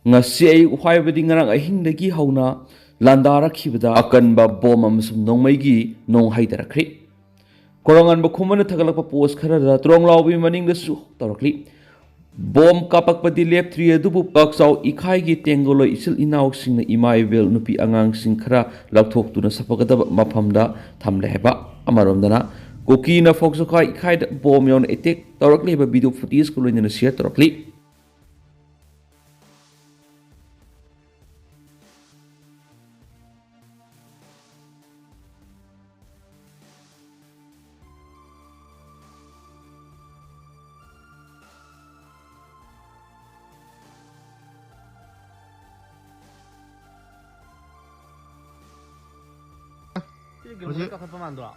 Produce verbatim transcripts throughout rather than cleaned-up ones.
ꯉꯁꯤ ꯑꯌꯨꯛ ꯍꯥꯏꯕꯗꯤ ꯉꯔꯥꯡ ꯑꯍꯤꯡꯗꯒꯤ ꯍꯧꯅ ꯂꯥꯟꯗꯥꯔꯛꯈꯤꯕꯗ ꯑꯀꯟꯕ ꯕꯣꯝ ꯑꯃꯁꯨꯡ ꯅꯣꯡꯃꯩꯒꯤ ꯅꯣꯡ ꯍꯩꯊꯔꯛꯈ꯭ꯔꯤ꯫ ꯀꯣꯔꯣꯉꯥꯟꯕ ꯈꯨꯃꯟꯅ ꯊꯥꯒꯠꯂꯛꯄ ꯄꯣꯁ ꯈꯔꯗ ꯇ꯭ꯔꯣꯡꯂꯥꯎꯕꯤ ꯃꯅꯤꯡꯗꯁꯨ ꯇꯧꯔꯛꯂꯤ꯫ ꯕꯣꯝ ꯀꯥꯞꯄꯛꯄꯗꯤ ꯂꯦꯞꯇ꯭ꯔꯤ, ꯑꯗꯨꯕꯨ ꯄꯥꯛꯆꯥꯎ ꯏꯈꯥꯏꯒꯤ ꯇꯦꯡꯒꯣꯂꯣꯏ ꯏꯆꯤꯜ ꯏꯅꯥꯎꯁꯤꯡꯅ ꯏꯃꯥ ꯏꯕꯦꯜ ꯅꯨꯄꯤ ꯑꯉꯥꯡꯁꯤꯡ ꯈꯔ ꯂꯧꯊꯣꯛꯇꯨꯅ ꯁꯥꯐꯒꯗꯕ ꯃꯐꯝꯗ ꯊꯝꯂꯦ ꯍꯥꯏꯕ꯫ ꯑꯃꯔꯣꯝꯗꯅ ꯀꯨꯀꯤꯅ ꯐꯣꯛꯁꯣꯈꯥ ꯏꯈꯥꯏꯗ ꯕꯣꯝ ꯌꯥꯎꯅ ꯑꯦꯇꯦꯛ ꯇꯧꯔꯛꯂꯤꯕ ꯚꯤꯗꯤꯑꯣ ꯐꯨꯇꯦꯖꯀ ꯂꯣꯏꯅꯅ ꯁꯤꯌꯔ ꯇꯧꯔꯛꯂꯤ꯫ ꯍꯧꯖꯤꯛ ꯀꯥꯈꯠꯄ ꯃꯥꯟꯗ꯭ꯔꯣ?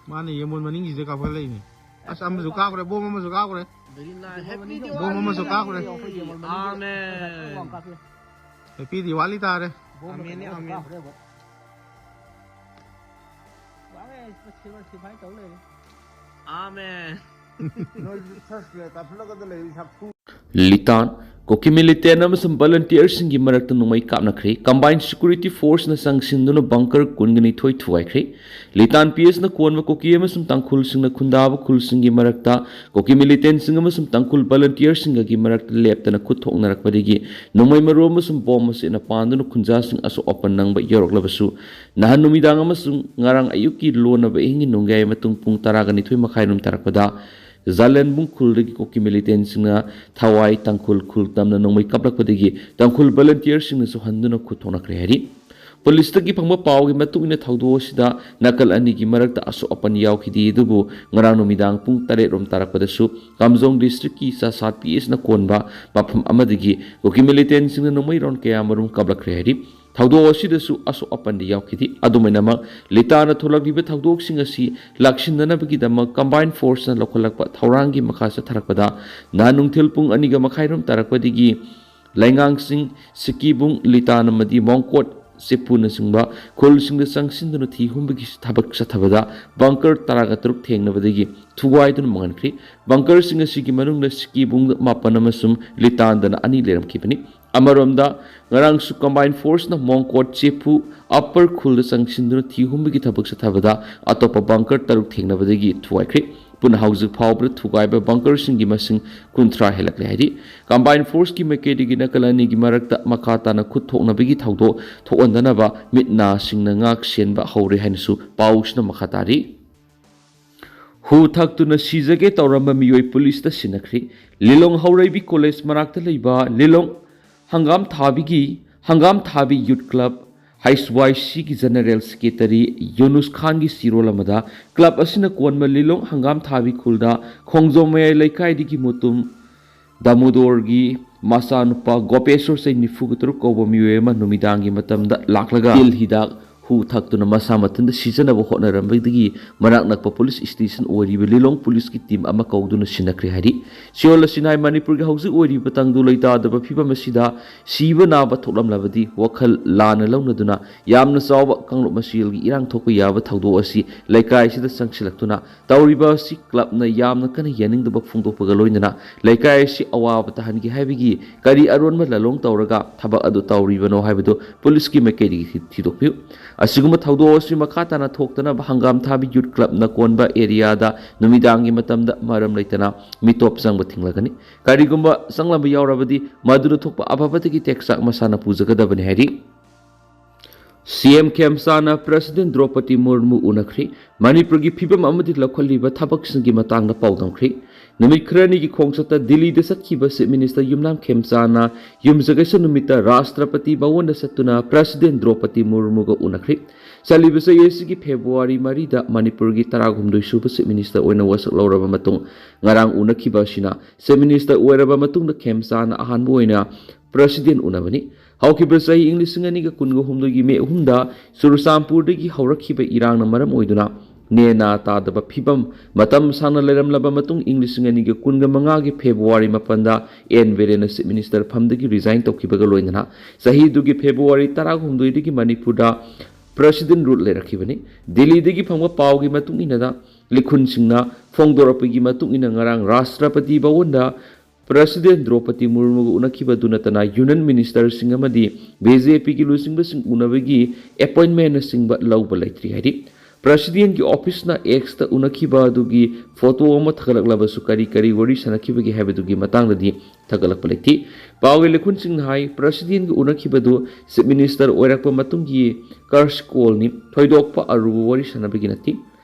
ꯃꯥꯅ ꯌꯦꯡꯒꯣꯟ ꯃꯅꯤꯡꯒꯤꯁꯤꯗ ꯀꯥꯈꯠꯂꯛꯏꯅꯦ꯫ ꯑꯁ, ꯑꯃꯁꯨ ꯀꯥꯈ꯭ꯔꯦ, ꯕꯣꯝ ꯑꯃꯁꯨ ꯀꯥꯈ꯭ꯔꯦ꯫ ꯕꯣꯝ ꯑꯃꯁꯨ ꯀꯥꯈ꯭ꯔꯦ꯫ ꯑꯃꯦꯟ꯫ ꯍꯦꯄꯤ ꯗꯤꯋꯥꯂꯤ ꯇꯥꯔꯦ꯫ ꯑꯃꯦꯟꯅꯦ, ꯑꯃꯦꯟ꯫ ꯑꯃꯦꯟ꯫ ꯂꯤꯇꯥꯟ, ꯀꯨꯀꯤ ꯃꯤꯂꯤꯇꯦꯟ ꯑꯃꯁꯨꯡ ꯚꯂꯟꯇꯤꯌꯔꯁꯤꯡꯒꯤ ꯃꯔꯛꯇ ꯅꯣꯡꯃꯩ ꯀꯥꯞꯅꯈ꯭ꯔꯦ꯫ ꯀꯝꯕꯥꯏꯟ ꯁꯤꯀ꯭ꯌꯨꯔꯤꯇꯤ ꯐꯣꯔꯁꯅ ꯆꯪꯁꯤꯟꯗꯨꯅ ꯕꯪꯀꯔ ꯀꯨꯟꯒ ꯅꯤꯊꯣꯏ ꯊꯨꯒꯥꯏꯈ꯭ꯔꯦ꯫ ꯂꯤꯇꯥꯟ ꯄꯤ ꯑꯦꯁꯅ ꯀꯣꯟꯕ ꯀꯨꯀꯤ ꯑꯃꯁꯨꯡ ꯇꯥꯡꯈꯨꯜꯁꯤꯡꯅ ꯈꯨꯟꯗꯥꯕ ꯈꯨꯜꯁꯤꯡꯒꯤ ꯃꯔꯛꯇ ꯀꯨꯀꯤ ꯃꯤꯂꯤꯇꯦꯟꯁꯤꯡ ꯑꯃꯁꯨꯡ ꯇꯥꯡꯈꯨꯜ ꯚꯂꯟꯇꯤꯌꯔꯁꯤꯡꯒꯒꯤ ꯃꯔꯛꯇ ꯂꯦꯞꯇꯅ ꯈꯨꯠ ꯊꯣꯛꯅꯔꯛꯄꯗꯒꯤ ꯅꯣꯡꯃꯩ ꯃꯔꯨ ꯑꯃꯁꯨꯡ ꯕꯣꯝ ꯃꯆꯦꯠꯅ ꯄꯥꯟꯗꯨꯅ ꯈꯨꯟꯖꯥꯁꯤꯡ ꯑꯁꯣꯛ ꯑꯄꯟ ꯅꯪꯕ ꯌꯥꯎꯔꯛꯂꯕꯁꯨ, ꯅꯍꯥꯟ ꯅꯨꯃꯤꯗꯥꯡ ꯑꯃꯁꯨꯡ ꯉꯔꯥꯡ ꯑꯌꯨꯛꯀꯤ ꯂꯣꯟꯅꯕ ꯑꯍꯤꯡꯒꯤ ꯅꯣꯡꯌꯥꯏ ꯃꯇꯨꯡ ꯄꯨꯡ ꯇꯔꯥꯒ ꯅꯤꯊꯣꯏ ꯃꯈꯥꯏꯔꯣꯝ ꯇꯥꯔꯛꯄꯗ ꯖꯥꯂꯦꯟꯕꯨꯡ ꯈꯨꯜꯗꯒꯤ ꯀꯨꯀꯤ ꯃꯤꯂꯤꯇꯦꯟꯁꯤꯡꯅ ꯊꯋꯥꯏ ꯇꯥꯡꯈꯨꯜ ꯈꯨꯜ ꯇꯝꯅ ꯅꯣꯡꯃꯩ ꯀꯥꯞꯂꯛꯄꯗꯒꯤ ꯇꯥꯡꯈꯨꯜ ꯚꯂꯟꯇꯤꯌꯔꯁꯤꯡꯅꯁꯨ ꯍꯟꯗꯨꯅ ꯈꯨꯠ ꯊꯣꯛꯅꯈ꯭ꯔꯦ ꯍꯥꯏꯔꯤ꯫ ꯄꯨꯂꯤꯁꯇꯒꯤ ꯐꯪꯕ ꯄꯥꯎꯒꯤ ꯃꯇꯨꯡ ꯏꯟꯅ ꯊꯧꯗꯣꯛ ꯑꯁꯤꯗ ꯅꯥꯀꯜ ꯑꯅꯤꯒꯤ ꯃꯔꯛꯇ ꯑꯁꯣꯛ ꯑꯄꯟ ꯌꯥꯎꯈꯤꯗꯦ, ꯑꯗꯨꯕꯨ ꯉꯔꯥꯡ ꯅꯨꯃꯤꯗꯥꯡ ꯄꯨꯡ ꯇꯔꯦꯠ ꯔꯣꯝ ꯇꯥꯔꯛꯄꯗꯁꯨ ꯀꯥꯝꯖꯣꯡ ꯗꯤꯁꯇ꯭ꯔꯤꯛꯀꯤ ꯆꯥꯁꯥꯠ ꯄꯤ ꯑꯦꯁꯅ ꯀꯣꯟꯕ ꯃꯐꯝ ꯑꯃꯗꯒꯤ ꯀꯨꯀꯤ ꯃꯤꯂꯤꯇꯦꯟꯁꯤꯡꯅ ꯅꯣꯡꯃꯩꯔꯣꯟ ꯀꯌꯥ ꯃꯔꯨꯝ ꯀꯥꯞꯂꯛꯈ꯭ꯔꯦ ꯍꯥꯏꯔꯤ꯫ ꯊꯧꯗꯣꯛ ꯑꯁꯤꯗꯁꯨ ꯑꯁꯣꯛ ꯑꯄꯟꯗꯤ ꯌꯥꯎꯈꯤꯗꯦ꯫ ꯑꯗꯨꯃꯥꯏꯅꯃꯛ, ꯂꯤꯇꯥꯅ ꯊꯣꯛꯂꯛꯂꯤꯕ ꯊꯧꯗꯣꯛꯁꯤꯡ ꯑꯁꯤ ꯂꯥꯛꯁꯤꯟꯅꯅꯕꯒꯤꯗꯃꯛ ꯀꯝꯕꯥꯏꯟ ꯐꯣꯔꯁꯅ ꯂꯧꯈꯠꯂꯛꯄ ꯊꯧꯔꯥꯡꯒꯤ ꯃꯈꯥ ꯆꯠꯊꯔꯛꯄꯗ, ꯅꯍꯥꯟ ꯅꯨꯡꯊꯤꯜ ꯄꯨꯡ ꯑꯅꯤꯒ ꯃꯈꯥꯏꯔꯣꯝ ꯇꯥꯔꯛꯄꯗꯒꯤ ꯂꯩꯉꯥꯡꯁꯤꯡ, ꯁꯤꯀꯤꯕꯨꯡ, ꯂꯤꯇꯥꯟ ꯑꯃꯗꯤ ꯃꯣꯡꯀꯣꯠ ꯆꯦꯄꯨꯅꯆꯤꯡꯕ ꯈꯨꯜꯁꯤꯡꯗ ꯆꯪꯁꯤꯟꯗꯨꯅ ꯊꯤ ꯍꯨꯝꯕꯒꯤ ꯊꯕꯛ ꯆꯠꯊꯕꯗ ꯕꯪꯀꯔ ꯇꯔꯥꯒ ꯇꯔꯨꯛ ꯊꯦꯡꯅꯕꯗꯒꯤ ꯊꯨꯒꯥꯏꯗꯨꯅ ꯃꯥꯡꯍꯟꯈ꯭ꯔꯤ꯫ ꯕꯪꯀꯔꯁꯤꯡ ꯑꯁꯤꯒꯤ ꯃꯅꯨꯡꯗ ꯁꯤꯀꯤ ꯄꯨꯡ ꯃꯥꯄꯟ ꯑꯃꯁꯨꯡ ꯂꯤꯇꯥꯟꯗꯅ ꯑꯅꯤ ꯂꯩꯔꯝꯈꯤꯕꯅꯤ꯫ ꯑꯃꯔꯣꯝꯗ, ꯉꯔꯥꯡꯁꯨ ꯀꯝꯕꯥꯏꯟ ꯐꯣꯔꯁꯅ ꯃꯣꯡꯀꯣꯠ ꯆꯦꯄꯨ ꯑꯞꯄꯔ ꯈꯨꯜꯗ ꯆꯪꯁꯤꯟꯗꯨꯅ ꯊꯤ ꯍꯨꯝꯕꯒꯤ ꯊꯕꯛ ꯆꯠꯊꯕꯗ ꯑꯇꯣꯞꯄ ꯕꯪꯀꯔ ꯇꯔꯨꯛ ꯊꯦꯡꯅꯕꯗꯒꯤ ꯊꯨꯒꯥꯏꯈ꯭ꯔꯤ꯫ ꯄꯨꯟꯅ ꯍꯧꯖꯤꯛ ꯐꯥꯎꯕꯗ ꯊꯨꯒꯥꯏꯕ ꯕꯪꯀꯔꯁꯤꯡꯒꯤ ꯃꯁꯤꯡ ꯀꯨꯟꯊ꯭ꯔꯥ ꯍꯦꯜꯂꯛꯂꯦ ꯍꯥꯏꯔꯤ꯫ ꯀꯝꯕꯥꯏꯟ ꯐꯣꯔꯁꯀꯤ ꯃꯥꯏꯀꯩꯗꯒꯤ ꯅꯥꯀꯜ ꯑꯅꯤꯒꯤ ꯃꯔꯛꯇ ꯃꯈꯥ ꯇꯥꯅ ꯈꯨꯠ ꯊꯣꯛꯅꯕꯒꯤ ꯊꯧꯗꯣꯛ ꯊꯣꯛꯍꯟꯗꯅꯕ ꯃꯤꯠ ꯅꯥꯁꯤꯡꯅ ꯉꯥꯛ ꯁꯦꯟꯕ ꯍꯧꯔꯦ ꯍꯥꯏꯅꯁꯨ ꯄꯥꯎꯁꯤꯅ ꯃꯈꯥ ꯇꯥꯔꯤ꯫ ꯍꯨ ꯊꯛꯇꯨꯅ ꯁꯤꯖꯒꯦ ꯇꯧꯔꯝꯕ ꯃꯤꯑꯣꯏ ꯄꯨꯂꯤꯁꯇ ꯁꯤꯟꯅꯈ꯭ꯔꯤ꯫ ꯂꯤꯂꯣꯡ ꯍꯧꯔꯩꯕꯤ ꯀꯣꯂꯦꯖ ꯃꯅꯥꯛꯇ ꯂꯩꯕ ꯂꯤꯂꯣꯡ ꯍꯪꯒꯥꯝ ꯊꯥꯕꯤꯒꯤ, ꯍꯪꯒꯥꯝ ꯊꯥꯕꯤ ꯌꯨꯠ ꯀ꯭ꯂꯕ, ꯍꯩꯁ ꯋꯥꯏ ꯁꯤꯒꯤ ꯖꯦꯅꯔꯦꯜ ꯁꯦꯀ꯭ꯔꯦꯇꯔꯤ ꯌꯨꯅꯨꯁ ꯈꯥꯟꯒꯤ ꯆꯤꯔꯣꯜ ꯑꯃꯗ ꯀ꯭ꯂꯕ ꯑꯁꯤꯅ ꯀꯣꯟꯕ ꯂꯤꯂꯣꯡ ꯍꯪꯒꯥꯝ ꯊꯥꯕꯤ ꯈꯨꯜꯗ ꯈꯣꯡꯖꯣꯝ ꯃꯌꯥꯏ ꯂꯩꯀꯥꯏꯗꯒꯤ ꯃꯨꯇꯨꯝ ꯗꯥꯃꯣꯗꯣꯔꯒꯤ ꯃꯆꯥꯅꯨꯄꯥ ꯒꯣꯄꯦꯁꯣꯔ ꯆꯍꯤ ꯅꯤꯐꯨꯒ ꯇꯔꯨꯛ ꯀꯧꯕ ꯃꯤꯑꯣꯏ ꯑꯃ ꯅꯨꯃꯤꯗꯥꯡꯒꯤ ꯃꯇꯝꯗ ꯂꯥꯛꯂꯒ ꯇꯤꯜ ꯍꯤꯗꯥꯛ ꯍꯨ ꯊꯛꯇꯨꯅ ꯃꯁꯥ ꯃꯊꯟꯇ ꯁꯤꯖꯅꯕ ꯍꯣꯠꯅꯔꯝꯕꯗꯒꯤ ꯃꯅꯥꯛ ꯅꯛꯄ ꯄꯨꯂꯤꯁ ꯁ꯭ꯇꯦꯁꯟ ꯑꯣꯏꯔꯤꯕ ꯂꯤꯂꯣꯡ ꯄꯨꯂꯤꯁꯀꯤ ꯇꯤꯝ ꯑꯃ ꯀꯧꯗꯨꯅ ꯁꯤꯟꯅꯈ꯭ꯔꯦ ꯍꯥꯏꯔꯤ꯫ ꯁꯤꯑꯣꯜ ꯑꯁꯤꯅ ꯍꯥꯏ, ꯃꯅꯤꯄꯨꯔꯒꯤ ꯍꯧꯖꯤꯛ ꯑꯣꯏꯔꯤꯕ ꯇꯪꯗꯨ ꯂꯩꯇꯥꯗꯕ ꯐꯤꯕꯝ ꯑꯁꯤꯗ ꯁꯤꯕ ꯅꯥꯕ ꯊꯣꯛꯂꯝꯂꯕꯗꯤ ꯋꯥꯈꯜ ꯂꯥꯟꯅ ꯂꯧꯅꯗꯨꯅ ꯌꯥꯝꯅ ꯆꯥꯎꯕ ꯀꯥꯡꯂꯨꯞ ꯃꯁꯦꯜꯒꯤ ꯏꯔꯥꯡ ꯊꯣꯛꯄ ꯌꯥꯕ ꯊꯧꯗꯣꯛ ꯑꯁꯤ ꯂꯩꯀꯥꯏ ꯑꯁꯤꯗ ꯆꯪꯁꯤꯜꯂꯛꯇꯨꯅ ꯇꯧꯔꯤꯕ ꯑꯁꯤ ꯀ꯭ꯂꯕꯅ ꯌꯥꯝꯅ ꯀꯟꯅ ꯌꯥꯅꯤꯡꯗꯕ ꯐꯣꯡꯗꯣꯛꯄꯒ ꯂꯣꯏꯅꯅ ꯂꯩꯀꯥꯏ ꯑꯁꯤ ꯑꯋꯥꯕ ꯇꯥꯍꯟꯒꯦ ꯍꯥꯏꯕꯒꯤ ꯀꯔꯤ ꯑꯔꯣꯟꯕ ꯂꯥꯂꯣꯡ ꯇꯧꯔꯒ ꯊꯕꯛ ꯑꯗꯨ ꯇꯧꯔꯤꯕꯅꯣ ꯍꯥꯏꯕꯗꯨ ꯄꯨꯂꯤꯁꯀꯤ ꯃꯥꯏꯀꯩꯗꯒꯤ ꯊꯤ-, ꯊꯤꯗꯣꯛꯄꯤꯌꯨ꯫ ꯑꯁꯤꯒꯨꯝꯕ ꯊꯧꯗꯣꯛ ꯑꯁꯤ ꯃꯈꯥ ꯇꯥꯅ ꯊꯣꯛꯇꯅꯕ ꯍꯪꯒꯥꯝ ꯊꯥꯕꯤ ꯌꯨꯠ ꯀ꯭ꯂꯕꯅ ꯀꯣꯟꯕ ꯑꯦꯔꯤꯌꯥꯗ ꯅꯨꯃꯤꯗꯥꯡꯒꯤ ꯃꯇꯝꯗ ꯃꯔꯝ ꯂꯩꯇꯅ ꯃꯤꯇꯣꯞ ꯆꯪꯕ ꯊꯤꯡꯂꯒꯅꯤ꯫ ꯀꯔꯤꯒꯨꯝꯕ ꯆꯪꯂꯝꯕ ꯌꯥꯎꯔꯕꯗꯤ ꯃꯗꯨꯅ ꯊꯣꯛꯄ ꯑꯐꯕꯗꯒꯤ ꯇꯦꯛꯆꯥꯛ ꯃꯁꯥꯅ ꯄꯨꯖꯒꯗꯕꯅꯤ ꯍꯥꯏꯔꯤ꯫ ꯁꯤ ꯑꯦꯝ ꯈꯦꯝꯆꯥꯅ ꯄ꯭ꯔꯦꯁꯤꯗꯦꯟ ꯗ꯭ꯔꯧꯄꯗꯤ ꯃꯨꯔꯃꯨ ꯎꯅꯈ꯭ꯔꯤ꯫ ꯃꯅꯤꯄꯨꯔꯒꯤ ꯐꯤꯕꯝ ꯑꯃꯗꯤ ꯂꯧꯈꯠꯂꯤꯕ ꯊꯕꯛꯁꯤꯡꯒꯤ ꯃꯇꯥꯡꯗ ꯄꯥꯎꯗꯝꯈ꯭ꯔꯤ꯫ ꯅꯨꯃꯤꯠ ꯈꯔꯅꯤꯒꯤ ꯈꯣꯡꯆꯠꯇ ꯗꯤꯜꯂꯤꯗ ꯆꯠꯈꯤꯕ ꯆꯤꯐ ꯃꯤꯅꯤꯁꯇꯔ ꯌꯨꯝꯅꯥꯝ ꯈꯦꯝꯆꯥꯅ ꯌꯨꯝꯁꯀꯩꯁ ꯅꯨꯃꯤꯠꯇ ꯔꯥꯁꯇ꯭ꯔꯄꯇꯤ ꯚꯋꯟꯗ ꯆꯠꯇꯨꯅ ꯄ꯭ꯔꯦꯁꯤꯗꯦꯟ ꯗ꯭ꯔꯧꯄꯗꯤ ꯃꯨꯔꯃꯨꯒ ꯎꯅꯈ꯭ꯔꯤ꯫ ꯆꯠꯂꯤꯕ ꯆꯍꯤ ꯑꯁꯤꯒꯤ ꯐꯦꯕ꯭ꯔꯨꯋꯥꯔꯤ ꯃꯔꯤꯗ ꯃꯅꯤꯄꯨꯔꯒꯤ ꯇꯔꯥꯍꯨꯝꯗꯣꯏ ꯁꯨꯕ ꯆꯤꯐ ꯃꯤꯅꯤꯁꯇꯔ ꯑꯣꯏꯅ ꯋꯥꯁꯛ ꯂꯧꯔꯕ ꯃꯇꯨꯡ ꯉꯔꯥꯡ ꯎꯅꯈꯤꯕ ꯑꯁꯤꯅ ꯆꯤꯐ ꯃꯤꯅꯤꯁꯇꯔ ꯑꯣꯏꯔꯕ ꯃꯇꯨꯡꯗ ꯈꯦꯝꯆꯥꯅ ꯑꯍꯥꯟꯕ ꯑꯣꯏꯅ ꯄ꯭ꯔꯦꯁꯤꯗꯦꯟ ꯎꯅꯕꯅꯤ꯫ ꯍꯧꯈꯤꯕ ꯆꯍꯤ ꯏꯪ ꯂꯤꯁꯤꯡ ꯑꯅꯤꯒ ꯀꯨꯟꯒ ꯍꯨꯝꯗꯣꯏꯒꯤ ꯃꯦ ꯑꯍꯨꯝꯗ ꯆꯨꯔꯆꯥꯟꯄꯨꯔꯗꯒꯤ ꯍꯧꯔꯛꯈꯤꯕ ꯏꯔꯥꯡꯅ ꯃꯔꯝ ꯑꯣꯏꯗꯨꯅ ꯅꯦꯅꯥ ꯇꯥꯗꯕ ꯐꯤꯕꯝ ꯃꯇꯝ ꯁꯥꯡꯅ ꯂꯩꯔꯝꯂꯕ ꯃꯇꯨꯡ, ꯏꯪ ꯂꯤꯁꯤꯡ ꯑꯅꯤꯒ ꯀꯨꯟꯒ ꯃꯉꯥꯒꯤ ꯐꯦꯕ꯭ꯔꯨꯋꯥꯔꯤ ꯃꯥꯄꯟꯗ ꯑꯦꯟ ꯕꯤꯔꯦꯟꯅ ꯆꯤꯐ ꯃꯤꯅꯤꯁꯇꯔ ꯐꯝꯗꯒꯤ ꯔꯤꯖꯥꯏꯟ ꯇꯧꯈꯤꯕꯒ ꯂꯣꯏꯅꯅ, ꯆꯍꯤꯗꯨꯒꯤ ꯐꯦꯕ꯭ꯔꯨꯋꯥꯔꯤ ꯇꯔꯥꯍꯨꯝꯗꯣꯏꯗꯒꯤ ꯃꯅꯤꯄꯨꯔꯗ ꯄ꯭ꯔꯦꯁꯤꯗꯦꯟ ꯔꯨꯜ ꯂꯩꯔꯛꯈꯤꯕꯅꯤ꯫ ꯗꯤꯜꯂꯤꯗꯒꯤ ꯐꯪꯕ ꯄꯥꯎꯒꯤ ꯃꯇꯨꯡ ꯏꯟꯅꯗ, ꯂꯤꯈꯨꯟꯁꯤꯡꯅ ꯐꯣꯡꯗꯣꯔꯛꯄꯒꯤ ꯃꯇꯨꯡ ꯏꯟꯅ, ꯉꯔꯥꯡ ꯔꯥꯁꯇ꯭ꯔꯄꯇꯤ ꯚꯋꯟꯗ ꯄ꯭ꯔꯦꯁꯤꯗꯦꯟ ꯗ꯭ꯔꯧꯄꯗꯤ ꯃꯨꯔꯃꯨꯒ ꯎꯅꯈꯤꯕꯗꯨ ꯅꯠꯇꯅ ꯌꯨꯅꯤꯌꯟ ꯃꯤꯅꯤꯁꯇꯔꯁꯤꯡ ꯑꯃꯗꯤ ꯕꯤ ꯖꯦ ꯄꯤꯒꯤ ꯂꯨꯆꯤꯡꯕꯁꯤꯡ ꯎꯅꯕꯒꯤ ꯑꯦꯄꯣꯏꯟꯃꯦꯟꯅꯆꯤꯡꯕ ꯂꯧꯕ ꯂꯩꯇ꯭ꯔꯤ ꯍꯥꯏꯔꯤ꯫ ꯄ꯭ꯔꯦꯁꯤꯗꯦꯟꯒꯤ ꯑꯣꯐꯤꯁꯅ ꯑꯦꯛꯁꯇ ꯎꯅꯈꯤꯕ ꯑꯗꯨꯒꯤ ꯐꯣꯇꯣ ꯑꯃ ꯊꯥꯒꯠꯂꯛꯂꯕꯁꯨ ꯀꯔꯤ ꯀꯔꯤ ꯋꯥꯔꯤ ꯁꯥꯟꯅꯈꯤꯕꯒꯦ ꯍꯥꯏꯕꯗꯨꯒꯤ ꯃꯇꯥꯡꯗꯗꯤ ꯊꯥꯒꯠꯂꯛꯄ ꯂꯩꯇꯦ꯫ ꯄꯥꯎꯒꯤ ꯂꯤꯈꯨꯟꯁꯤꯡꯅ ꯍꯥꯏ, ꯄ꯭ꯔꯦꯁꯤꯗꯦꯟꯒ ꯎꯅꯈꯤꯕꯗꯨ ꯆꯤꯐ ꯃꯤꯅꯤꯁꯇꯔ ꯑꯣꯏꯔꯛꯄ ꯃꯇꯨꯡꯒꯤ ꯀꯔꯁ ꯀꯣꯜꯅꯤ, ꯊꯣꯏꯗꯣꯛꯄ ꯑꯔꯨꯕ ꯋꯥꯔꯤ ꯁꯥꯟꯅꯕꯒꯤ ꯅꯠꯇꯦ꯫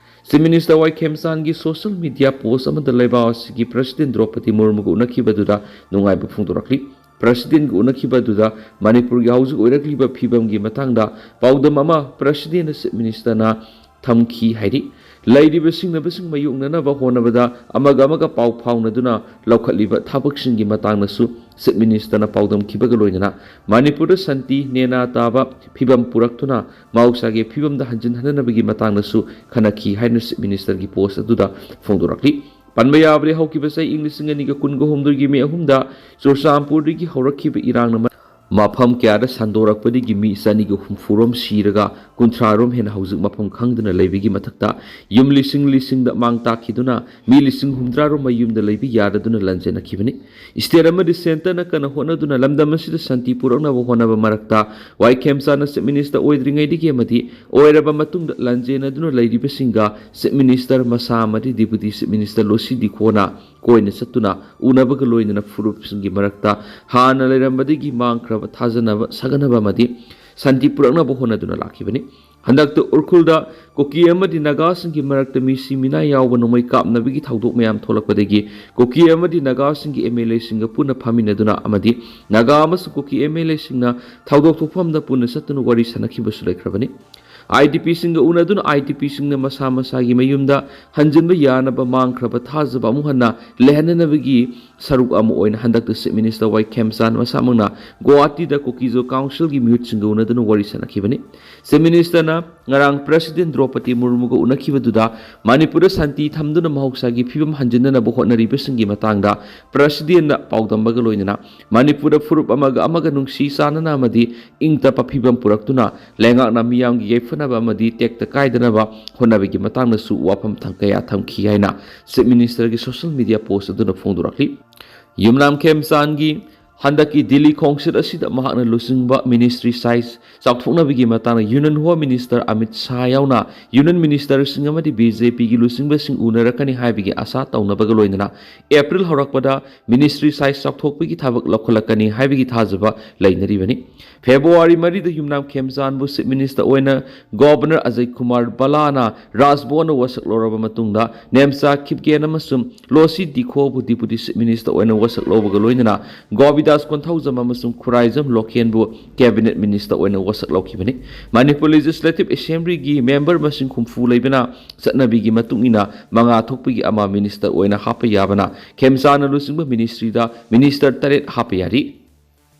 ꯆꯤꯐ ꯃꯤꯅꯤꯁꯇꯔ ꯋꯥꯏ ꯈꯦꯝꯆꯥꯟꯒꯤ ꯁꯣꯁꯤꯌꯦꯜ ꯃꯤꯗꯤꯌꯥ ꯄꯣꯁ ꯑꯃꯗ ꯂꯩꯕꯥꯛ ꯑꯁꯤꯒꯤ ꯄ꯭ꯔꯦꯁꯤꯗꯦꯟ ꯗ꯭ꯔꯧꯄꯗꯤ ꯃꯨꯔꯃꯨꯒ ꯎꯅꯈꯤꯕꯗꯨꯗ ꯅꯨꯡꯉꯥꯏꯕ ꯐꯣꯡꯗꯣꯔꯛꯂꯤ꯫ ꯄ꯭ꯔꯦꯁꯤꯗꯦꯟꯒ ꯎꯅꯈꯤꯕ ꯑꯗꯨꯗ ꯃꯅꯤꯄꯨꯔꯒꯤ ꯍꯧꯖꯤꯛ ꯑꯣꯏꯔꯛꯂꯤꯕ ꯐꯤꯕꯝꯒꯤ ꯃꯇꯥꯡꯗ ꯄꯥꯎꯗꯝ ꯑꯃ ꯄ꯭ꯔꯦꯁꯤꯗꯦꯟꯅ ꯆꯤꯐ ꯃꯤꯅꯤꯁꯇꯔꯅ ꯊꯝꯈꯤ ꯍꯥꯏꯔꯤ꯫ ꯂꯩꯔꯤꯕ ꯁꯤꯡꯅꯕꯁꯤꯡ ꯃꯥꯌꯣꯛꯅꯅꯕ ꯍꯣꯠꯅꯕꯗ ꯑꯃꯒ ꯑꯃꯒ ꯄꯥꯎ ꯐꯥꯎꯅꯗꯨꯅ ꯂꯧꯈꯠꯂꯤꯕ ꯊꯕꯛꯁꯤꯡꯒꯤ ꯃꯇꯥꯡꯗꯁꯨ ꯆꯤꯐ ꯃꯤꯅꯤꯁꯇꯔꯅ ꯄꯥꯎꯗꯝꯈꯤꯕꯒ ꯂꯣꯏꯅꯅ ꯃꯅꯤꯄꯨꯔꯗ ꯁꯥꯟꯇꯤ ꯅꯦꯅꯥ ꯇꯥꯕ ꯐꯤꯕꯝ ꯄꯨꯔꯛꯇꯨꯅ ꯃꯍꯧꯁꯥꯒꯤ ꯐꯤꯕꯝꯗ ꯍꯟꯖꯤꯟꯍꯟꯅꯕꯒꯤ ꯃꯇꯥꯡꯗꯁꯨ ꯈꯟꯅꯈꯤ ꯍꯥꯏꯅ ꯆꯤꯐ ꯃꯤꯅꯤꯁꯇꯔꯒꯤ ꯄꯣꯁ ꯑꯗꯨꯗ ꯐꯣꯡꯗꯣꯔꯛꯂꯤ꯫ ꯄꯟꯕ ꯌꯥꯕꯗꯤ, ꯍꯧꯈꯤꯕ ꯆꯍꯤ ꯏꯪ ꯂꯤꯁꯤꯡ ꯑꯅꯤꯒ ꯀꯨꯟꯒ ꯍꯨꯝꯗꯣꯏꯒꯤ ꯃꯦ ꯑꯍꯨꯝꯗ ꯆꯨꯔꯆꯥꯟꯄꯨꯔꯗꯒꯤ ꯍꯧꯔꯛꯈꯤꯕ ꯏꯔꯥꯡꯅ ꯃ-, ꯃꯐꯝ ꯀꯌꯥꯗ ꯁꯟꯗꯣꯔꯛꯄꯗꯒꯤ ꯃꯤ ꯆꯅꯤꯒ ꯍꯨꯝꯐꯨꯔꯣꯝ ꯁꯤꯔꯒ ꯀꯨꯟꯊ꯭ꯔꯥꯔꯣꯝ ꯍꯦꯟꯅ ꯍꯧꯖꯤꯛ ꯃꯐꯝ ꯈꯪꯗꯅ ꯂꯩꯕꯒꯤ ꯃꯊꯛꯇ, ꯌꯨꯝ ꯂꯤꯁꯤꯡ ꯂꯤꯁꯤꯡꯗ ꯃꯥꯡ ꯇꯥꯛꯈꯤꯗꯨꯅ ꯃꯤ ꯂꯤꯁꯤꯡ ꯍꯨꯝꯗ꯭ꯔꯥꯔꯣꯝ ꯃꯌꯨꯝꯗ ꯂꯩꯕ ꯌꯥꯗꯗꯨꯅ ꯂꯥꯟꯖꯦꯟꯅꯈꯤꯕꯅꯤ꯫ ꯁ꯭ꯇꯦꯠ ꯑꯃꯗꯤ ꯁꯦꯟꯇꯔꯅ ꯀꯟꯅ ꯍꯣꯠꯅꯗꯨꯅ ꯂꯝꯗꯝ ꯑꯁꯤꯗ ꯁꯥꯟꯇꯤ ꯄꯨꯔꯛꯅꯕ ꯍꯣꯠꯅꯕ ꯃꯔꯛꯇ, ꯋꯥꯏ ꯈꯦꯝꯆꯥꯟꯅ ꯆꯤꯐ ꯃꯤꯅꯤꯁꯇꯔ ꯑꯣꯏꯗ꯭ꯔꯤꯉꯩꯗꯒꯤ ꯑꯃꯗꯤ ꯑꯣꯏꯔꯕ ꯃꯇꯨꯡꯗ ꯂꯥꯟꯖꯦꯟꯅꯗꯨꯅ ꯂꯩꯔꯤꯕꯁꯤꯡꯒ ꯆꯤꯐ ꯃꯤꯅꯤꯁꯇꯔ ꯃꯁꯥ ꯑꯃꯗꯤ ꯗꯤꯄꯨꯇꯤ ꯆꯤꯐ ꯃꯤꯅꯤꯁꯇꯔ ꯂꯣꯁꯤ ꯗꯤꯈꯣꯅ ꯀꯣꯏꯅ ꯆꯠꯇꯨꯅ ꯎꯅꯕꯒ ꯂꯣꯏꯅꯅ ꯐꯨꯔꯨꯞꯁꯤꯡꯒꯤ ꯃꯔꯛꯇ ꯍꯥꯟꯅ ꯂꯩꯔꯝꯕꯗꯒꯤ ꯃꯥꯡꯈ꯭ꯔꯕ ꯊꯥꯖꯅꯕ ꯁꯥꯒꯠꯅꯕ ꯑꯃꯗꯤ ꯁꯥꯟꯇꯤ ꯄꯨꯔꯛꯅꯕ ꯍꯣꯠꯅꯗꯨꯅ ꯂꯥꯛꯈꯤꯕꯅꯤ꯫ ꯍꯟꯗꯛꯇ ꯎꯈ꯭ꯔꯨꯜꯗ ꯀꯨꯀꯤ ꯑꯃꯗꯤ ꯅꯥꯒꯥꯁꯤꯡꯒꯤ ꯃꯔꯛꯇ ꯃꯤꯁꯤ ꯃꯤꯅꯥꯏ ꯌꯥꯎꯕ ꯅꯣꯡꯃꯩ ꯀꯥꯞꯅꯕꯒꯤ ꯊꯧꯗꯣꯛ ꯃꯌꯥꯝ ꯊꯣꯛꯂꯛꯄꯗꯒꯤ ꯀꯨꯀꯤ ꯑꯃꯗꯤ ꯅꯥꯒꯥꯁꯤꯡꯒꯤ ꯑꯦꯝ ꯑꯦꯜ ꯑꯦꯁꯤꯡꯒ ꯄꯨꯟꯅ ꯐꯝꯃꯤꯟꯅꯗꯨꯅ ꯑꯃꯗꯤ ꯅꯥꯒꯥ ꯑꯃꯁꯨꯡ ꯀꯨꯀꯤ ꯑꯦꯝ ꯑꯦꯜ ꯑꯦꯁꯤꯡꯅ ꯊꯧꯗꯣꯛ ꯊꯣꯛꯐꯝꯗ ꯄꯨꯟꯅ ꯆꯠꯇꯨꯅ ꯋꯥꯔꯤ ꯁꯥꯟꯅꯈꯤꯕꯁꯨ ꯂꯩꯈ꯭ꯔꯕꯅꯤ꯫ IDPꯁꯤꯡꯒ ꯎꯅꯗꯨꯅ IDPꯁꯤꯡꯅ ꯃꯁꯥ ꯃꯁꯥꯒꯤ ꯃꯌꯨꯝꯗ ꯍꯟꯖꯤꯟꯕ ꯌꯥꯅꯕ ꯃꯥꯡꯈ꯭ꯔꯕ ꯊꯥꯖꯕ ꯑꯃꯨꯛ ꯍꯟꯅ ꯂꯩꯍꯟꯅꯅꯕꯒꯤ ꯁꯔꯨꯛ ꯑꯃ ꯑꯣꯏꯅ ꯍꯟꯗꯛꯇ Chief Minister Y ꯈꯦꯝꯆꯥꯟ ꯃꯁꯥꯃꯛꯅ ꯒꯨꯋꯥꯍꯥꯇꯤꯗ ꯀꯨꯀꯤꯖꯣ Councilꯒꯤ ꯃꯤꯍꯨꯠꯁꯤꯡꯒ ꯎꯅꯗꯨꯅ ꯋꯥꯔꯤ ꯁꯥꯅꯈꯤꯕꯅꯤ꯫ Chief Ministerꯅ ꯉꯔꯥꯡ President ꯗ꯭ꯔꯧꯄꯗꯤ ꯃꯨꯔꯃꯨꯒ ꯎꯅꯈꯤꯕꯗꯨꯗ ꯃꯅꯤꯄꯨꯔꯗ ꯁꯥꯟꯇꯤ ꯊꯝꯗꯨꯅ ꯃꯍꯧꯁꯥꯒꯤ ꯐꯤꯕꯝ ꯍꯟꯖꯤꯟꯅꯅꯕ ꯍꯣꯠꯅꯔꯤꯕꯁꯤꯡꯒꯤ ꯃꯇꯥꯡꯗ Presidentꯅ ꯄꯥꯎꯗꯝꯕꯒ ꯂꯣꯏꯅꯅ ꯃꯅꯤꯄꯨꯔꯗ ꯐꯨꯔꯨꯞ ꯑꯃꯒ ꯑꯃꯒ ꯅꯨꯡꯁꯤ ꯆꯥꯟꯅꯅ ꯑꯃꯗꯤ ꯏꯪ ꯇꯞꯄ ꯐꯤꯕꯝ ꯄꯨꯔꯛꯇꯨꯅ ꯂꯩꯉꯥꯛꯅ ꯃꯤꯌꯥꯝꯒꯤ ꯌꯥꯏꯐꯅꯕ ꯑꯃꯗꯤ ꯇꯦꯛꯇ ꯀꯥꯏꯗꯅꯕ ꯍꯣꯠꯅꯕꯒꯤ ꯃꯇꯥꯡꯗꯁꯨ ꯋꯥꯐꯝ ꯊꯪ ꯀꯌꯥ ꯊꯝꯈꯤ ꯍꯥꯏꯅ Chief Ministerꯒꯤ social media post ꯑꯗꯨꯅ ꯐꯣꯡꯗꯣꯔꯛꯂꯤ꯫ ꯌꯨꯝꯅꯥꯝ ꯈꯦꯝꯆꯥꯟꯒꯤ ꯍꯟꯗꯛꯀꯤ ꯗꯤꯜꯂꯤ ꯈꯣꯡꯆꯠ ꯑꯁꯤꯗ ꯃꯍꯥꯛꯅ ꯂꯨꯆꯤꯡꯕ ministry size ꯆꯥꯎꯊꯣꯛꯅꯕꯒꯤ ꯃꯇꯥꯡꯗ Union Home Minister Amit Shah ꯌꯥꯎꯅ Union Ministerꯁꯤꯡ ꯑꯃꯗꯤ BJPꯒꯤ ꯂꯨꯆꯤꯡꯕꯁꯤꯡ ꯎꯅꯔꯛꯀꯅꯤ ꯍꯥꯏꯕꯒꯤ ꯑꯁꯥ ꯇꯧꯅꯕꯒ ꯂꯣꯏꯅꯅ April ꯍꯧꯔꯛꯄꯗ ministry size ꯆꯥꯎꯊꯣꯛꯄꯒꯤ ꯊꯕꯛ ꯂꯧꯈꯠꯂꯛꯀꯅꯤ ꯍꯥꯏꯕꯒꯤ ꯊꯥꯖꯕ ꯂꯩꯅꯔꯤꯕꯅꯤ꯫ February ꯃꯔꯤꯗ ꯌꯨꯝꯅꯥꯝ ꯈꯦꯝꯆꯥꯟꯕꯨ Chief Minister ꯑꯣꯏꯅ Governor ꯑꯖꯌ ꯀꯨꯃꯥꯔ ꯕꯂꯥꯅ ꯔꯥꯖ ꯚꯋꯟꯗ ꯋꯥꯁꯛ ꯂꯧꯔꯕ ꯃꯇꯨꯡꯗ ꯅꯦꯝꯆꯥ ꯈꯤꯞꯒꯦꯟ ꯑꯃꯁꯨꯡ ꯂꯣꯁꯤ ꯗꯤꯈꯣꯕꯨ Deputy Chief Minister ꯑꯣꯏꯅ ꯋꯥꯁꯛ ꯂꯧꯕꯒ ꯂꯣꯏꯅꯅ ꯒꯣꯕꯤꯗꯥꯁ ꯀꯣꯟꯊꯧꯖꯝ ꯑꯃꯁꯨꯡ ꯈꯨꯔꯥꯏꯖꯝ ꯂꯣꯀꯦꯟꯕꯨ Cabinet Minister ꯑꯣꯏꯅ ꯋꯥꯁꯛ ꯂꯧꯈꯤꯕꯅꯤ꯫ ꯃꯅꯤꯄꯨꯔ Legislative Assemblyꯒꯤ member ꯃꯁꯤꯡ ꯍꯨꯝꯐꯨ ꯂꯩꯕꯅ ꯆꯠꯅꯕꯤꯒꯤ ꯃꯇꯨꯡ ꯏꯟꯅ ꯃꯉꯥ ꯊꯣꯛꯄꯒꯤ ꯑꯃ minister ꯑꯣꯏꯅ ꯍꯥꯞꯄ ꯌꯥꯕꯅ ꯈꯦꯝꯆꯥꯟꯅ ꯂꯨꯆꯤꯡꯕ ministryꯗ minister ꯇꯔꯦꯠ ꯍꯥꯞꯄ ꯌꯥꯔꯤ꯫